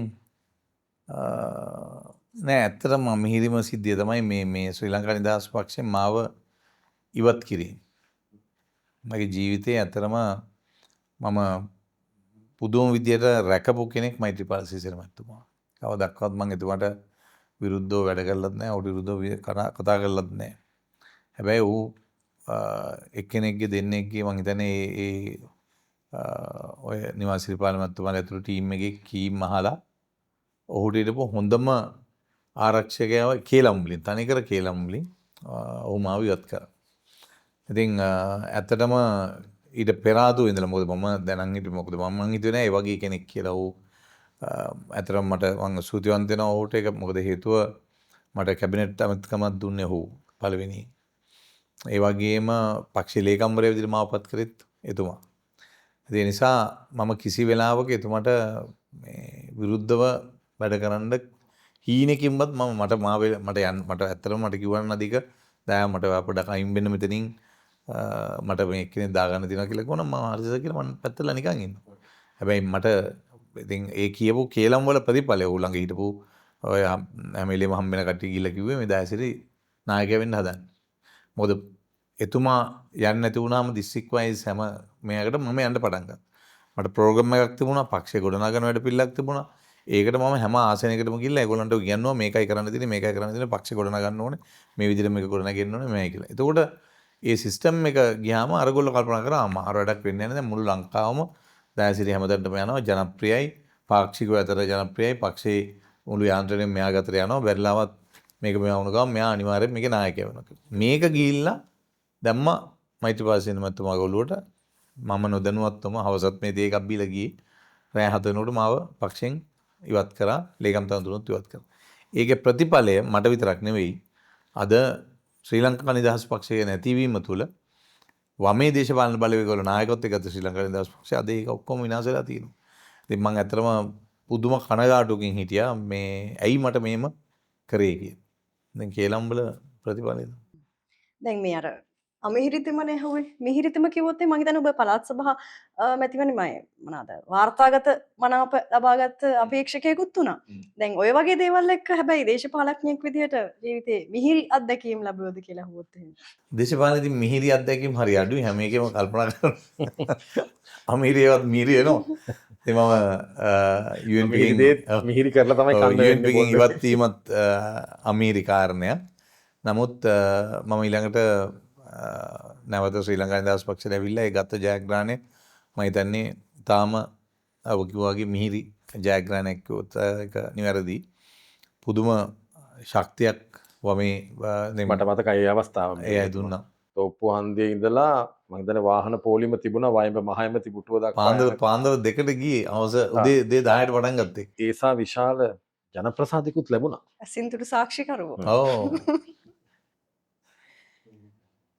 නෑ ඇත්තටම අමිහිරිම සිද්ධිය තමයි මේ මේ ශ්‍රී ලංකා නිදහස් පක්ෂයෙන් මාව ඉවත් කිරීම. මගේ ජීවිතේ ඇත්තටම මම පුදුම විදියට රැකපු කෙනෙක් මෛත්‍රීපාල සිරිසේන මැතිතුමා. කවදාවත් මං එතුමාට විරුද්ධව වැඩ කරලත් නෑ, ඔහුට විරුද්ධව කතා කරලත් නෑ. හැබැයි ඔහු එක්කෙනෙක්ගේ දෙන්නෙක්ගේ මං හිතන්නේ ඒ ඔය නිවාස සිරිපාල මැතිතුමාලා ඇතුළු ටීම් එකේ කීම් අහලා ඔහුට හිටපු හොඳම ආරක්ෂකයව කේලම් වලින් තනිකර කේලම් වලින් ඔහු මාව ඉවත් කරා. ඉතින් ඇත්තටම ඊට පෙර ආතුව ඉඳලා මොකද මම දැනන් හිටියේ මොකද මං හිතුවේ නෑ ඒ වගේ කෙනෙක් කියලා. ඔහු ඇත්තටම මට මං ස්තුතිවන්ත වෙනවා ඔහුට. ඒක මොකද හේතුව මට කැබිනට් ඇමතිකමක් දුන්නේ ඔහු පළවෙනි. ඒ වගේම පක්ෂ ලේකම්වරයා විදිහට මාව පත් කරෙත් එතුමා. ඒ නිසා මම කිසි වෙලාවක එතුමාට මේ විරුද්ධව වැඩ කරන්න හීනකින්වත් මම මට මාව මට යන්න මට ඇත්තටම මට කිව්වා නම් අධික දයා මට ඔයා පොඩ්ඩක් අයින් වෙන්න මෙතනින් මට මේ එක්කෙනෙක් දාගන්න තියෙනවා කියලා කිව්වනම් මම හරිද කියලා මං පැත්තලා නිකන් ඉන්නවා. හැබැයි මට ඉතින් ඒ කියපු කේලම් වල ප්‍රතිඵලය ඌ ළඟ හිටපු ඔය හැම වෙලේම හම්බ වෙන කට්ටිය ගිහිල්ලා කිව්වේ මේ දයාසිරි නායකයා වෙන්න හදන්නේ. මොකද එතුමා යන්නේ නැති වුණාම දිස්ත්‍රික් වයිස් හැම මෙයාකට මම යන්න පටන් ගත්තා. මට ප්‍රෝග්‍රෑම් එකක් තිබුණා, පක්ෂේ ගොඩනගන වැඩ පිළිලක් තිබුණා. ඒකට මම හැම ආසනයකටම ගිහිල්ලා ඒගොල්ලන්ට කියනවා මේකයි කරන්න තියෙන්නේ, මේකයි කරන්න තියෙන්නේ, පක්ෂේ ගොඩනගන්න ඕනේ, මේ විදිහට මේක ගොඩනගෙන්න ඕනේ මේයි කියලා. එතකොට ඒ සිස්ටම් එක ගියාම අරගොල්ලෝ කල්පනා කරා අමාරු වැඩක් වෙන්නේ නැහැ. දැන් මුළු ලංකාවම දයාසිරි හැමතැනටම යනවා, ජනප්‍රියයි, පාක්ෂිකව අතර ජනප්‍රියයි, පක්ෂේ මුළු යාන්ත්‍රණයම මෙයා ගතට යනවා. බැරිලාවත් මේක මෙයා වුණ ගමන් මෙයා අනිවාර්යෙන් මේකේ නායකයා වෙනවා කියලා. මේක ගිහිල්ලා දැම්ම මෛත්‍රීපාල සිරිසේන මැතිතුමාගේ ඔළුවට. මම නොදැනුවත්වම හවසත් මේ තේ එකක් බීලා ගියේ. රෑ 7 වෙනකොට මාව පක්ෂෙන් ඉවත් කරා, ලේකම් තනතුරුත් ඉවත් කරා. ඒකේ ප්‍රතිඵලය මට විතරක් නෙවෙයි, අද ශ්‍රී ලංකා නිදහස් පක්ෂය නැතිවීම තුළ වමේ දේශපාලන බලවේගවල නායකත්වය ගත ශ්‍රී ලංකා නිදහස් පක්ෂය අද ඒක ඔක්කොම විනාශ වෙලා තියෙනවා. ඉතින් මං ඇත්තටම පුදුම කනගාටුවකින් හිටියා මේ ඇයි මට මේම කරේ කියලා. දැන් කේලම් වල ප්‍රතිඵලය තමයි. දැන් මේ අර අමිහිරිතමනේ ඇහුවේ. මිහිරිතම කිව්වොත් මං හිතන්නේ ඔබ පළාත් සභා මැතිවරණේ මම මොනවාද වාර්තාගත මනාප ලබාගත් අපේක්ෂකයෙකුත් වුණා. දැන් ඔය වගේ දේවල් එක්ක හැබැයි දේශපාලඥයෙක් විදිහට ජීවිතේ මිහිරි අත්දැකීම් ලැබුවද කියලා අහුවොත් එහෙම. දේශපාලනයේදී මිහිරි අත්දැකීම් හරි අඩුයි. හැම එකෙම කල්පනා කරනවා. අමිහිරි ඒවත් මිහිරි වෙනවා. ඉතින් මම UNP මිහිරි දේත් මිහිරි කරලා තමයි කන්න UNP වෙන්නේ එකෙන් ඉවත් වීමත් අමිහිරි කාරණයක්. නමුත් මම ඊළඟට නැවත ශ්‍රී ලංකා නිදහස් පක්ෂයට ඇවිල්ලා ඒ ගත ජයග්‍රහණය මම හිතන්නේ තාම ඔබ කිව්වා වගේ මිහිරි ජයග්‍රහණයක් කිව්වොත් ඒක නිවැරදි. පුදුම ශක්තියක් වමේ මට මතකයි ඒ අවස්ථාව. ඒ අය දුන්නා. තෝප්පු හන්දියේ ඉඳලා මං හිතන්නේ වාහන පොලිම තිබුණා වයඹ මහයම තිබුටුව දක්වා පාන්දර දෙකට ගියේ. හවස උදේ 10ට පටන් ගත්තේ. ඒසා විශාල ජනප්‍රසාදිකුත් ලැබුණා. ඇසින්තුරු සාක්ෂිකරුවෝ. ඔව්.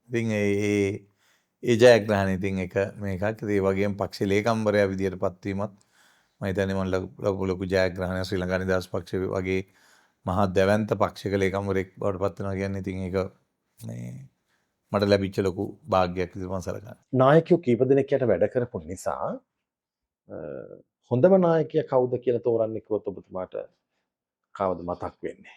ඉතින් ඒ ජයග්‍රහණය ඉතින් එක මේකක්. ඉතින් ඒ වගේම පක්ෂ ලේකම්වරයා විදියට පත්වීමත් මම හිතන්නේ මම ලොකු ජයග්‍රහණයක් ශ්‍රී ලංකා නිදහස් පක්ෂය වගේ මහා දැවැන්ත පක්ෂයක ලේකම්වරයෙක් බවට පත් වෙනවා කියන්නේ ඉතින් ඒක මේ මට ලැබිච්ච ලොකු භාග්‍යයක් විදිහට මම සලකනවා. නායකයෝ කීප දෙනෙක් යට වැඩ කරපු නිසා හොඳම නායකයා කවුද කියලා තෝරන්න කිව්වොත් ඔබතුමාට කවද මතක් වෙන්නේ?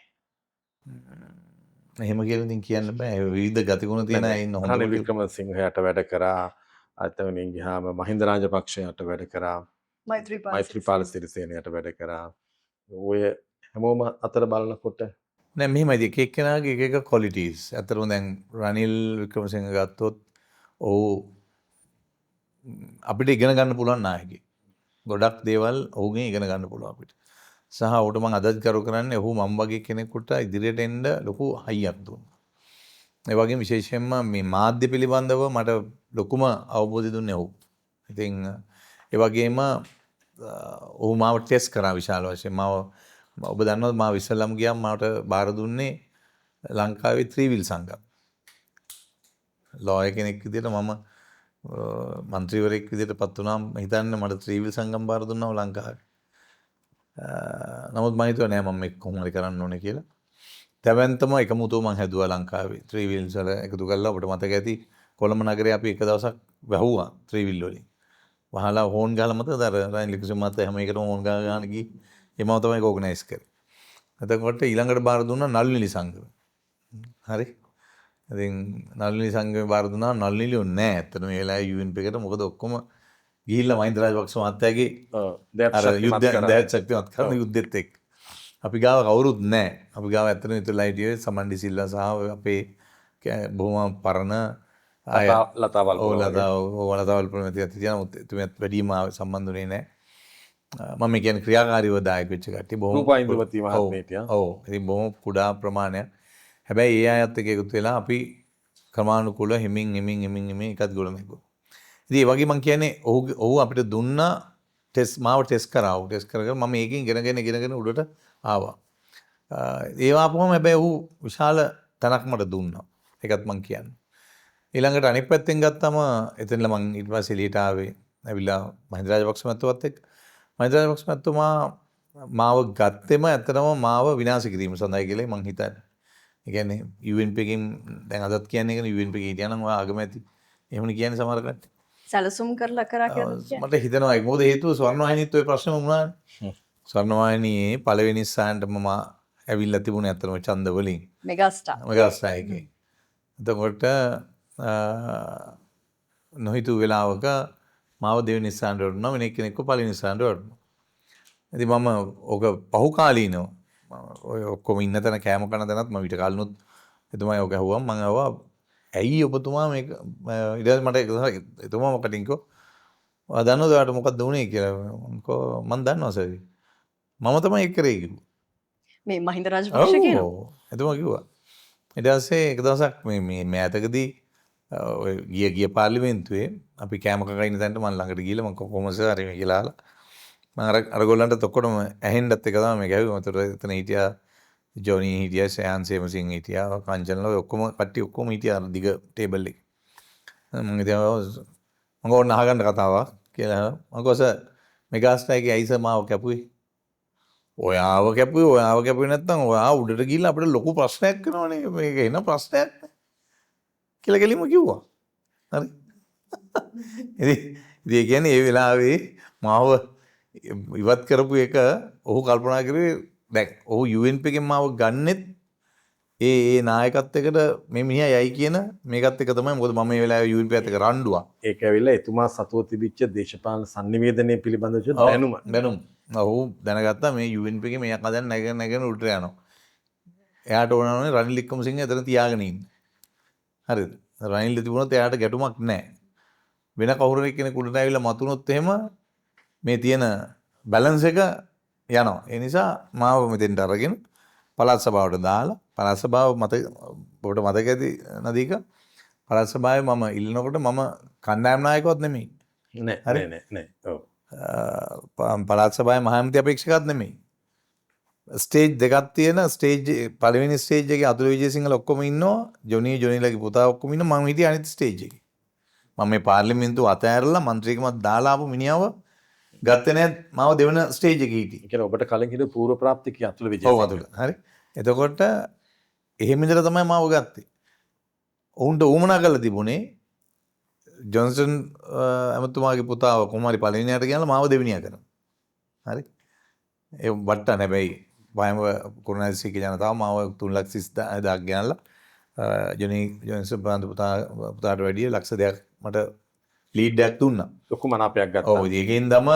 එහෙම කියලා ඉතින් කියන්න බෑ. විවිධ ගතිගුණ තියෙන අය ඉන්න හොඳම රනිල් වික්‍රමසිංහ යට වැඩ කරා. අතවනින් ගියාම මහින්ද රාජපක්ෂ යට වැඩ කරා. මෛත්‍රීපාල සිරිසේන යට වැඩ කරා. ඔය හැමෝම අතර බලනකොට නෑ මෙහෙමයි එක එක්කෙනාගේ එක එක ක්වොලිටිස්. ඇත්තටම දැන් රනිල් වික්‍රමසිංහ ගත්තොත් ඔහු අපිට ඉගෙන ගන්න පුළුවන් නායකයෙක්. ගොඩක් දේවල් ඔහුගෙන් ඉගෙන ගන්න පුළුවන් අපිට. සහ ඔහුට මං අදත් ගරු කරන්නේ ඔහු මං වගේ කෙනෙකුට ඉදිරියට එන්න ලොකු හයියක් දුන්නා. ඒ වගේම විශේෂයෙන්ම මේ මාධ්‍ය පිළිබඳව මට ලොකුම අවබෝධය දුන්නේ ඔහු. ඉතින් ඒ වගේම ඔහු මාව ටෙස්ට් කරා විශාල වශයෙන්. මාව ඔබ දන්නවද මාව ඉස්සෙල්ලම ගියාම මට බාර දුන්නේ ලංකාවේ ත්‍රිවිල් සංගම්. ලෝයර් කෙනෙක් විදියට මම මන්ත්‍රීවරයෙක් විදියට පත් වුණාම හිතන්න මට ත්‍රිවිල් සංගම් බාර දුන්නාම ලංකාවේ. නමුත් මම හිතුවා නෑ මම මේක කොහොම හරි කරන්න ඕනේ කියලා. දැවැන්තම එකමුතුව මං හැදුවා ලංකාවේ. ත්‍රිවිල්ස් වල එකතු කරලා ඔබට මතක ඇති කොළඹ නගරේ අපි එක දවසක් වැහුවා ත්‍රිවිල් වලින්. වහලා හෝන් ගහලා මතකද අර රනිල් වික්‍රමසිංහ මහත්තයා හැම එකටම හෝන් ගහ ගහන ගියේ. ඒ මම තමයි ඒක ඕගනයිස් කරේ. එතකොට ඊළඟට බාර දුන්නා නළු නිලි සංගම. හරි. ඉතින් නළු නිලි සංගමේ බාර දුන්නා නළු නිලියෝ නෑ. ඇත්තටම මේ වෙලාවේ UNP එකට මොකද ඔක්කොම ගිහිල්ලා මහින්ද රාජපක්ෂ මහත්තයාගේ අර යුද්ධ දෑත් ශක්තිමත් කරන යුද්ධෙත් එක්ක. අපි ගාව කවුරුත් නෑ. අපි ගාව ඇත්තටම ඉතුරුලා හිටියේ සමන් ඩි සිල්වා සහ අපේ බොහොම පරණ අය ලතාවල් ඔව් ලතාවල් ප්‍රමතියත් හිටියා. නමුත් එතුමියත් වැඩිම සම්බන්ධ වුණේ නෑ. මම මේ කියන්නේ ක්‍රියාකාරීව දායක වෙච්ච කට්ටිය බොහොම රූපා ඉන්දුමති මහත්මිය හිටියා. ඔව්. ඉතින් බොහොම කුඩා ප්‍රමාණයක්. හැබැයි ඒ අයත් එක්ක එකතු වෙලා අපි ක්‍රමානුකූලව හිමින් හිමින් හිමින් හිමින් එකත් ගොඩ නැගුවා. ඉතින් ඒ වගේ මං කියන්නේ ඔහු අපිට දුන්නා ටෙස්ට් මාව ටෙස්ට් කරා. ඔහු ටෙස්ට් කර කර මම ඒකෙන් ඉගෙනගෙන ඉගෙනගෙන උඩට ආවා. ඒවා ආපුවම හැබැයි ඔහු විශාල තැනක් මට දුන්නා. ඒකත් මං කියන්නේ. ඊළඟට අනෙක් පැත්තෙන් ගත්තම එතනලා මං ඊට පස්සේ එළියට ආවේ. ඇවිල්ලා මහින්ද රාජපක්ෂ මහත්මයාත් එක්ක. මහින්ද රාජපක්ෂ මහත්මයා මාව ගත්තෙම ඇත්තටම මාව විනාශ කිරීම සඳහායි කියලා මං හිතන්නේ. ඒ කියන්නේ UNP එකෙන් දැන් අදත් කියන්නේ ඒකනේ UNP එකේ හිටියා නම් ඔයා අගමැති. එහෙමනේ කියන්නේ සමහර කට්ටිය. සැලසුම් කරලා කරා කියලා කියන්නේ. මට හිතෙනවා ඒක මොකද හේතුව ස්වර්ණවාහිනීත් ඔය ප්‍රශ්නම වුණානේ. ස්වර්ණවාහිනියේ පළවෙනි ස්ථානට මම ඇවිල්ලා තිබුණේ ඇත්තටම ඡන්ද වලින්. මෙගාස්ටාර්. මෙගාස්ටාර් එකේ. එතකොට නොහිතූ වෙලාවක මාව දෙවෙනි ස්ථානට වටුණා වෙන එක්කෙනෙක්ව පළවෙනි ස්ථානට වටුණා. ඉතින් මම ඕක පහු කාලීනව ඔය ඔක්කොම ඉන්න තැන කෑම කන තැනත් මම ඊට කලිනුත් එතුමා ඔක ඇහුවම මං ඇහුවා ඇයි ඔබතුමා මේක ඊට පස්සේ මට එක දවසක් එතුමා මොකටින් කිව්වා ඔයා දන්නවද ඔයාට මොකද්ද වුනේ කියලා මං කිව්වා මං දන්නවා සර් මම තමයි ඒක කරේ කිව්වා. මේ මහින්ද රාජපක්ෂ කියනවා. ඔව් එතුමා කිව්වා. ඊට පස්සේ එක දවසක් මේ මේ මෑතකදී ඔය ගිය ගිය පාර්ලිමේන්තුවේ අපි කෑම කකා ඉන්න තැනට මං ළඟට ගිහලා මං කොහොමද සර් හරි මේ කියලා අහලා මං අර අරගොල්ලන්ටත් ඔක්කොටම ඇහෙන්නත් එක තමයි මේක ඇහුවේ. මම එතන හිටියා ජොනි හිටියා, ශයාන් සේමසිංහ හිටියා, කංචනලා ඔය ඔක්කොම කට්ටිය ඔක්කොම හිටියා අර දිග ටේබල් එකේ. මං ඉතින් මං ඕන්න අහගන්න කතාවක් කියලා මං කිව්වා සර් මෙගාස්ටාර් එකේ ඇයි සර් මාව කැපුවේ? ඔයාව කැපුවේ ඔයාව කැපුවේ නැත්නම් ඔයා උඩට ගිහිල්ලා අපිට ලොකු ප්‍රශ්නයක් වෙනවනේ මේක එන ප්‍රශ්නයක් නේ කියලා කෙලින්ම කිව්වා. හරි. ඉතින් ඉතින් ඒ කියන්නේ ඒ වෙලාවේ මාව ඉවත් කරපු එක ඔහු කල්පනා කරේ දැන් ඔහු UNP එකෙන් මාව ගන්නෙත් ඒ ඒ නායකත්වයකට මේ මිනිහා යයි කියන මේකත් එක තමයි. මොකද මම මේ වෙලාවේ UNP එකත් එක්ක රණ්ඩුවක්. ඒක ඇවිල්ලා එතුමා සතුව තිබිච්ච දේශපාලන සංනිවේදනය පිළිබඳව දැනුම. දැනුම. ඔහු දැනගත්තා මේ UNP එකේ මේ යකා දැන් නැගෙන නැගෙන උඩට යනවා. එයාට ඕන වුණේ රනිල් වික්‍රමසිංහ එතන තියාගෙන ඉන්න. හරිද? රනිල් තිබුණොත් එයාට ගැටුමක් නැහැ. වෙන කවුරු හරි කෙනෙක් උඩට ඇවිල්ලා මතුනොත් එහෙම මේ තියෙන බැලන්ස් එක යනවා. ඒ නිසා මාව මෙතෙන්ට අරගෙන පළාත් සභාවට දාලා පළාත් සභාව මත ඔබට මතක ඇති නදීක පළාත් සභාවේ මම ඉල්ලනකොට මම කණ්ඩායම් නායකවත් නෙමෙයි. නෑ නෑ නෑ නෑ. ඔව්. පළාත් සභාවේ මහා ඇමති අපේක්ෂකත් නෙමෙයි. ස්ටේජ් දෙකක් තියෙන ස්ටේජ් පළවෙනි ස්ටේජ් එකේ අතුල විජේසිංහල ඔක්කොම ඉන්නවා. ජොනි ජොනිලගේ පුතා ඔක්කොම ඉන්නවා. මම හිටියේ අනිත් ස්ටේජ් එකේ. මම මේ පාර්ලිමේන්තුව අතෑරලා මන්ත්‍රීකමත් දාලා ආපු මිනිහව ගත්තේ නෑ මාව දෙවන ස්ටේජ් එකේ හිටියේ. ඒ කියන්නේ ඔබට කලින් හිටපු පූර්ව ප්‍රාප්තිකයා අතුල විජේසේකර. ඔව් අතුල. හරි. එතකොට එහෙම ඉඳලා තමයි මාව ගත්තේ. ඔවුන්ට ඌමනා කරලා තිබුණේ ජොන්සන් ඇමතුමාගේ පුතාව කොහොම හරි පළවෙනියට ගෙනල්ලා මාව දෙවෙනියා කරනවා. හරි. ඒ වට්ටන හැබැයි වයම කුරුණෑගල ජනතාව මාව 3,30,000ක් ගෙනල්ලා ජොනි ජොන්සන් ප්‍රාන්ත පුතාට වැඩිය ලක්ෂ දෙකක් මට ලීඩ් එකක් දුන්නා. ලොකු මනාපයක් ගත්තා. ඔව් ඒකෙන් දම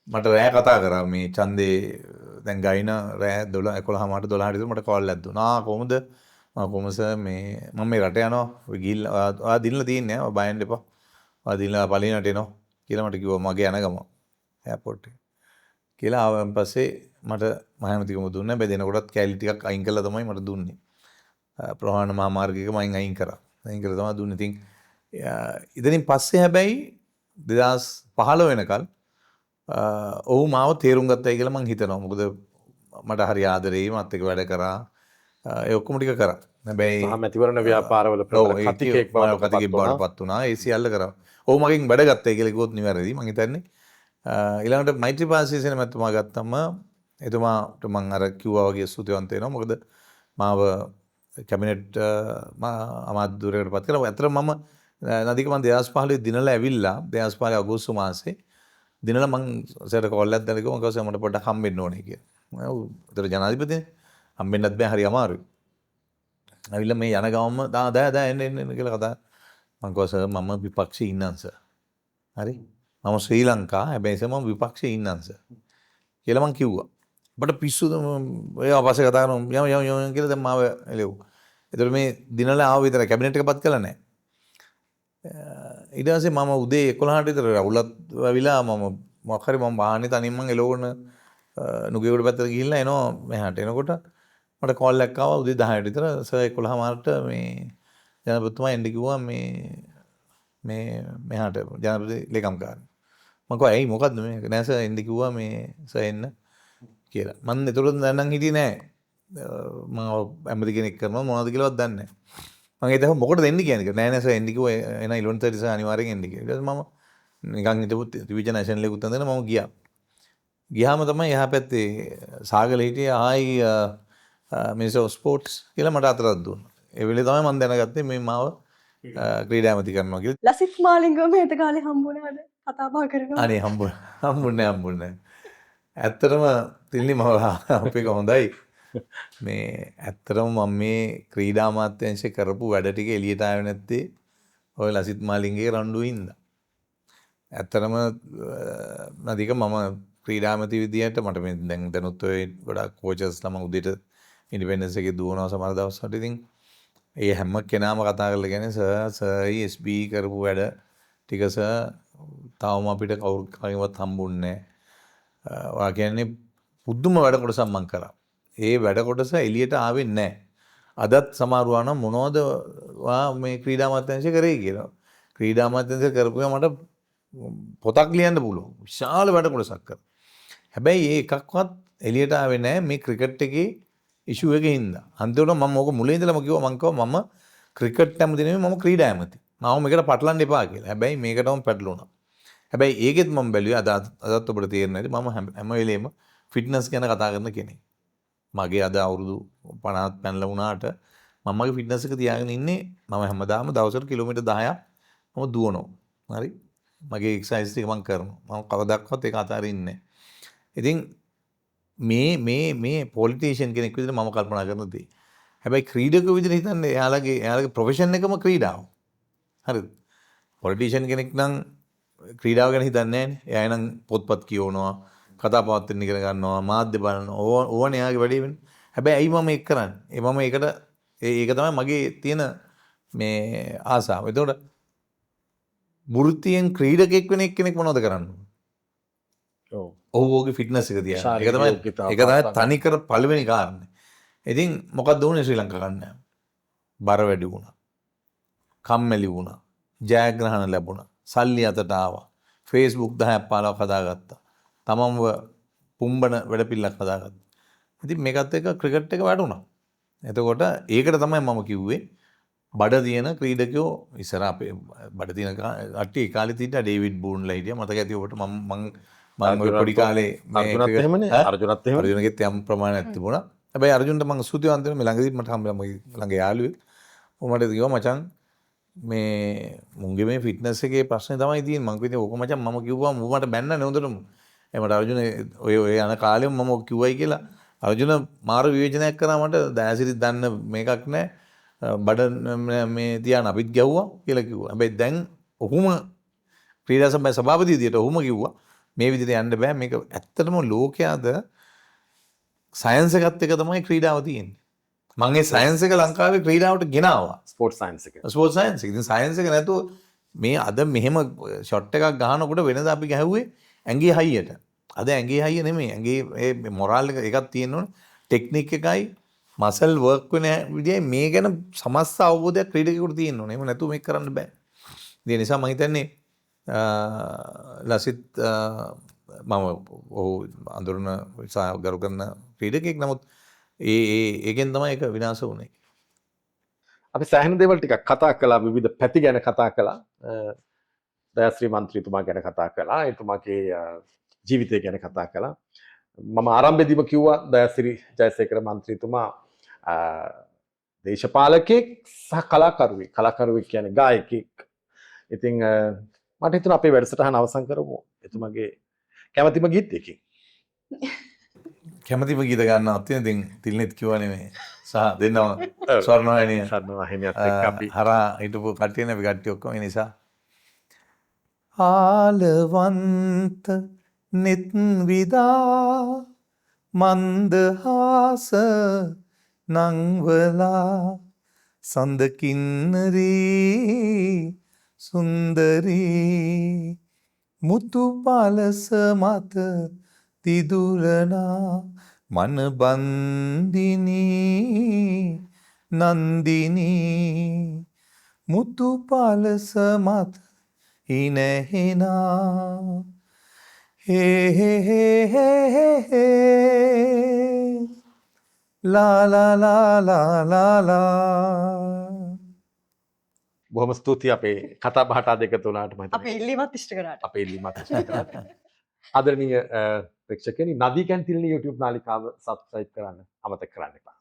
මට රෑ කතා කරා මේ ඡන්දේ දැන් ගයින රෑ 12 11 12 විතර මට කෝල් එකක් දුන්නා. ආ කොහොමද? මම කොහොම සර් මේ මම මේ රට යනවා. ඔය ගිහිල්ලා ඔයා දිනලා තියෙන්නේ ඈ. ඔයා බය වෙන්න එපා. ඔයා දිනලා පළවෙනියට එනවා කියලා මට කිව්වා මගේ යන ගම එයාපෝට් එකේ. කියලා ආවන් පස්සේ මට මහමැතිකම දුන්නා. හැබැයි දෙනකොටත් කෑලි ටිකක් අයින් කරලා තමයි මට දුන්නේ. ප්‍රහාණ මහා මාර්ගයක මයින් අයින් කරා. අයින් කරලා තමයි දුන්නේ. ඉතින් ඉතින් පස්සේ හැබැයි 2015 වෙනකල් ඔහු මාව තේරුම් ගත්තයි කියලා මං හිතනවා. මොකද මට හරි ආදරෙයි, මත් එක්ක වැඩ කරා. ඒ ඔක්කොම ටික කරා. හැබැයි සහ මැතිවරණ ව්‍යාපාරවල ප්‍රබල කතිකයෙක් බවට පත් වුණා. ඒ සියල්ල කරා. ඔහු මගෙන් වැඩ ගත්තයි කියලා කිව්වොත් නිවැරදි. මං හිතන්නේ ඊළඟට මෛත්‍රීපාල සිරිසේන මැතිතුමා ගත්තම එතුමාට මං අර කිව්වා වගේ ස්තුතිවන්ත වෙනවා. මොකද මාව කැබිනට් අමාත්‍යවරයෙකුට පත් කරා. ඇත්තටම මම නදික මං 2015 දිනලා ඇවිල්ලා 2015 අගෝස්තු මාසේ දිනලා මං සර් කෝල් එකක් දාලා කිව්වා මං කිව්වා සර් මට පොඩ්ඩක් හම්බෙන්න ඕනේ කියලා. ඔව් ඒතර ජනාධිපතිනේ හම්බෙන්නත් බෑ හරි අමාරුයි. ඇවිල්ලා මේ යන ගමන්ම දා දා දා එන්න එන්න එන්න කියලා කතා. මං කිව්වා සර් මම විපක්ෂේ ඉන්නම් සර්. හරි මම ශ්‍රී ලංකා හැබැයි සර් මම විපක්ෂේ ඉන්නම් සර් කියලා මං කිව්වා. ඔබට පිස්සුද ඔය පස්සේ කතා කරමු යමු යමු යමු කියලා දැන් මාව එළෙව්වා. ඒතර මේ දිනලා ආව විතර කැබිනට් එක පත් කළා නෑ. ඊට පස්සේ මම උදේ 11ට විතර රවුලත් වැවිලා මම මොකක් හරි මම වාහනේ තනියෙන් මං එළවන නුගේගොඩ පැත්තට ගිහිල්ලා එනවා මෙහාට. එනකොට මට කෝල් එකක් ආවා උදේ 10ට විතර සර් 11 මාරට මේ ජනාධිපතිතුමා එන්න කිව්වා මේ මේ මෙහාට ජනාධිපති ලේකම් කාර්යාලය. මං කිව්වා ඇයි මොකද්ද මේ නෑ සර් එන්න කිව්වා මේ සර් එන්න කියලා. මං ඒතකොට දැන් නම් හිටියේ නෑ. මං ඇමති කෙනෙක් කරනවා මොනවද කියලාවත් දන්නේ නෑ. මං ඒ දවස් මොකටද එන්න කියන්නේ කියලා. නෑ නෑ සර් එන්න කිව්වා එන 11:30 සර් අනිවාර්යෙන් එන්න කියලා. ඊට පස්සේ මම නිකන් හිටපු තිබිච්ච නැෂනල් එකකුත් ඇඳගෙන මම ගියා. ගියාම තමයි එහා පැත්තේ සාගල හිටියේ ආයි මිනිස්ටර් ඔෆ් ස්පෝර්ට්ස් කියලා මට අතරක් දුන්නා. ඒ වෙලේ තමයි මං දැනගත්තේ මේ මාව ක්‍රීඩා ඇමති කරනවා කියලා. ලසිත් මාලිංගව මේත කාලේ හම්බුණාද? කතා බහ කරනවා. අනේ හම්බුන්නේ හම්බුන්නේ. ඇත්තටම තිල්නි මම අපේ එක හොඳයි. මේ ඇත්තටම මම මේ ක්‍රීඩා අමාත්‍යාංශේ කරපු වැඩ ටික එළියට ආවේ නැත්තේ ඔය ලසිත් මාලිංගගේ රණ්ඩුව හින්දා. ඇත්තටම නදික මම ක්‍රීඩා ඇමති විදියට මට මේ දැන් දැනුත් ඔය ගොඩාක් කෝචස්ලා මම උදේට ඉන්ඩිපෙන්ඩන්ස් එකේ දුවනවා සමහර දවස්වලට. ඉතින් ඒ හැම කෙනාම කතා කරලා කියන්නේ සර් සර්යි SB කරපු වැඩ ටික සර් තවම අපිට කවුරු කවවත් හම්බුන්නේ නැහැ. ඔයා කියන්නේ පුදුම වැඩ කොටසක් මං කරා. ඒ වැඩ කොටස එළියට ආවේ නැහැ. අදත් සමහරවා නම් මොනවද ඔයා මේ ක්‍රීඩා අමාත්‍යාංශය කරේ කියලා. ක්‍රීඩා අමාත්‍යාංශය කරපුවා මට පොතක් ලියන්න පුළුවන්. විශාල වැඩ කොටසක් කරා. හැබැයි ඒ එකක්වත් එළියට ආවේ නැහැ මේ ක්‍රිකට් එකේ ඉෂුව එකේ හින්දා. අන්තිමට මම ඕක මුලින් ඉඳලම කිව්වා මං කිව්වා මම ක්‍රිකට් ඇමති නෙමෙයි මම ක්‍රීඩා ඇමති. මාව මේකට පටලන්න එපා කියලා. හැබැයි මේකටම පැටලුණා. හැබැයි ඒකෙත් මම බැලුවේ අදත් ඔබට තේරෙනවා ඇති මම හැම වෙලේම ෆිට්නස් ගැන කතා කරන කෙනෙක්. මගේ අද අවුරුදු 50ක් පැනලා වුණාට මම මගේ ෆිට්නස් එක තියාගෙන ඉන්නේ මම හැමදාම දවසට කිලෝමීටර් 10ක් මම දුවනවා. හරි? මගේ එක්සර්සයිස් ටික මම කරනවා. මම කවදාවත් ඒක අතාරින්නේ නැහැ. ඉතින් මේ මේ මේ පොලිටිෂියන් කෙනෙක් විදිහට මම කල්පනා කරන දේ. හැබැයි ක්‍රීඩකයෝ විදිහට හිතන්නේ එයාලගේ ප්‍රොෆෙෂන් එකම ක්‍රීඩාව. හරිද? පොලිටිෂියන් කෙනෙක් නම් ක්‍රීඩාව ගැන හිතන්නේ නැහැනේ. එයා නම් පොත්පත් කියවනවා, කතා පවත්වන්න ඉගෙන ගන්නවා, මාධ්‍ය බලනවා. ඕවනේ එයාගේ වැඩේ වෙන්නේ. හැබැයි ඇයි මම ඒක කරන්නේ? ඒ මම ඒකට ඒක තමයි මගේ තියෙන මේ ආසාව. එතකොට වෘත්තියෙන් ක්‍රීඩකෙක් වෙන එක්කෙනෙක් මොනවද කරන්න ඕන? ඔව්. ඔහු ඔහුගේ ෆිට්නස් එක තියාගන්න. ඒක තමයි තනිකර පළවෙනි කාරණේ. ඉතින් මොකක්ද වුනේ ශ්‍රී ලංකා කණ්ඩායම? බර වැඩි වුණා. කම්මැලි වුණා. ජයග්‍රහණ ලැබුණා. සල්ලි අතට ආවා. Facebook 10ක් 15ක් හදාගත්තා. තමන්ව පුම්බන වැඩපිළිවෙලක් හදාගත්තා. ඉතින් මේකත් එක්ක ක්‍රිකට් එක වැටුණා. එතකොට ඒකට තමයි මම කිව්වේ බඩ තියෙන ක්‍රීඩකයෝ ඉස්සර අපේ බඩ තියෙන කට්ටිය ඒ කාලේ තිබ්බා ඩේවිඩ් බූන්ලා හිටියා. මතක ඇති ඔබට මං මම ඔය පොඩි කාලේ මේ අර්ජුනත් එහෙමනේ. අර්ජුනත් එහෙම. අර්ජුනගෙත් යම් ප්‍රමාණයක් තිබුණා. හැබැයි අර්ජුනට මං ස්තුතිවන්ත වෙනවා. මේ ළඟදිත් මට හම්බෙලා මගේ ළඟ යාළුවෙක්. ඔහු මට කිව්වා මචං මේ මුන්ගේ මේ ෆිට්නස් එකේ ප්‍රශ්නේ තමයි තියෙන්නේ. මං කිව්වා ඕක මචං මම කිව්වා මුන් මට බැන්නනේ හොඳටම. ඒ මට අර්ජුන ඔය ඔය යන කාලෙම මම ඔක කිව්වයි කියලා අර්ජුන මාර විවේචනයක් කරා මට. දයාසිරිත් දන්න මේකක් නෑ. බඩ මේ තියාන අපිත් ගැහුවා කියලා කිව්වා. හැබැයි දැන් ඔහුම ක්‍රීඩා සභාවේ සභාපති විදියට ඔහුම කිව්වා මේ විදිහට යන්න බෑ. මේක ඇත්තටම ලෝකයාද සයන්ස් එකත් එක තමයි ක්‍රීඩාව තියෙන්නේ. මං ඒ සයන්ස් එක ලංකාවේ ක්‍රීඩාවට ගෙනාවා. ස්පෝර්ට්ස් සයන්ස් එක. ස්පෝර්ට්ස් සයන්ස් එක. ඉතින් සයන්ස් එක නැතුව මේ අද මෙහෙම ෂොට් එකක් ගහනකොට වෙනද අපි ගැහුවේ ඇඟේ හයියට. අද ඇඟේ හයිය නෙමෙයි. ඇඟේ ඒ මොරාල් එක එකක් තියෙන්න ඕනේ. ටෙක්නික් එකයි මසල් වර්ක් වෙන විදියයි මේ ගැන සමස්ත අවබෝධයක් ක්‍රීඩකයෙකුට තියෙන්න ඕනේ. එහෙම නැතුව මේක කරන්න බෑ. ඒ නිසා මං හිතන්නේ ලසිත් මම ඔහු අඳුරන සහ ගරු කරන ක්‍රීඩකයෙක්. නමුත් ඒ ඒ ඒකෙන් තමයි ඒක විනාශ වුණේ. අපි සෑහෙන දේවල් ටිකක් කතා කළා, විවිධ පැති ගැන කතා කළා. දයාශ්‍රී මන්ත්‍රීතුමා ගැන කතා කළා, එතුමාගේ ජීවිතය ගැන කතා කළා. මම ආරම්භයේදීම කිව්වා දයාශ්‍රී ජයසේකර මන්ත්‍රීතුමා දේශපාලකයෙක් සහ කලාකරුවෙක්. කලාකරුවෙක් කියන්නේ ගායකයෙක්. ඉතින් මට හිතුණා අපේ වැඩසටහන අවසන් කරමු එතුමාගේ කැමතිම ගීතයකින්. කැමතිම ගීත ගන්නවත් තියෙන. ඉතින් තිල්නෙත් කිව්වා නෙමෙයි. සහ දෙන්නම ස්වර්ණවාහිනිය. ස්වර්ණවාහිනියත් එක්ක අපි හරහා හිටපු කට්ටියනේ අපි කට්ටිය ඔක්කොම. ඒ නිසා ආලවන්ත නෙත් විදා මන්දහාස නංවලා සඳ කින්නරී සුන්දරී මුතු පලස මත තිදුරනා මන බන්දිනී නන්දිනී මුතු පලස මත හිනහෙනා හේ හේ හේ හේ හේ හේ ලා ලා ලා ලා ලා ලා. බොහොම ස්තුතියි අපේ කතා බහට අද එකතු වුණාට. මම හිතන්නේ අපේ ඉල්ලීමත් ඉෂ්ට කරාට. අපේ ඉල්ලීමත් ඉෂ්ට කරාට. ආදරණීය ප්‍රේක්ෂකයනි, නදී can Thilini YouTube නාලිකාව සබ්ස්ක්‍රයිබ් කරන්න අමතක කරන්න එපා.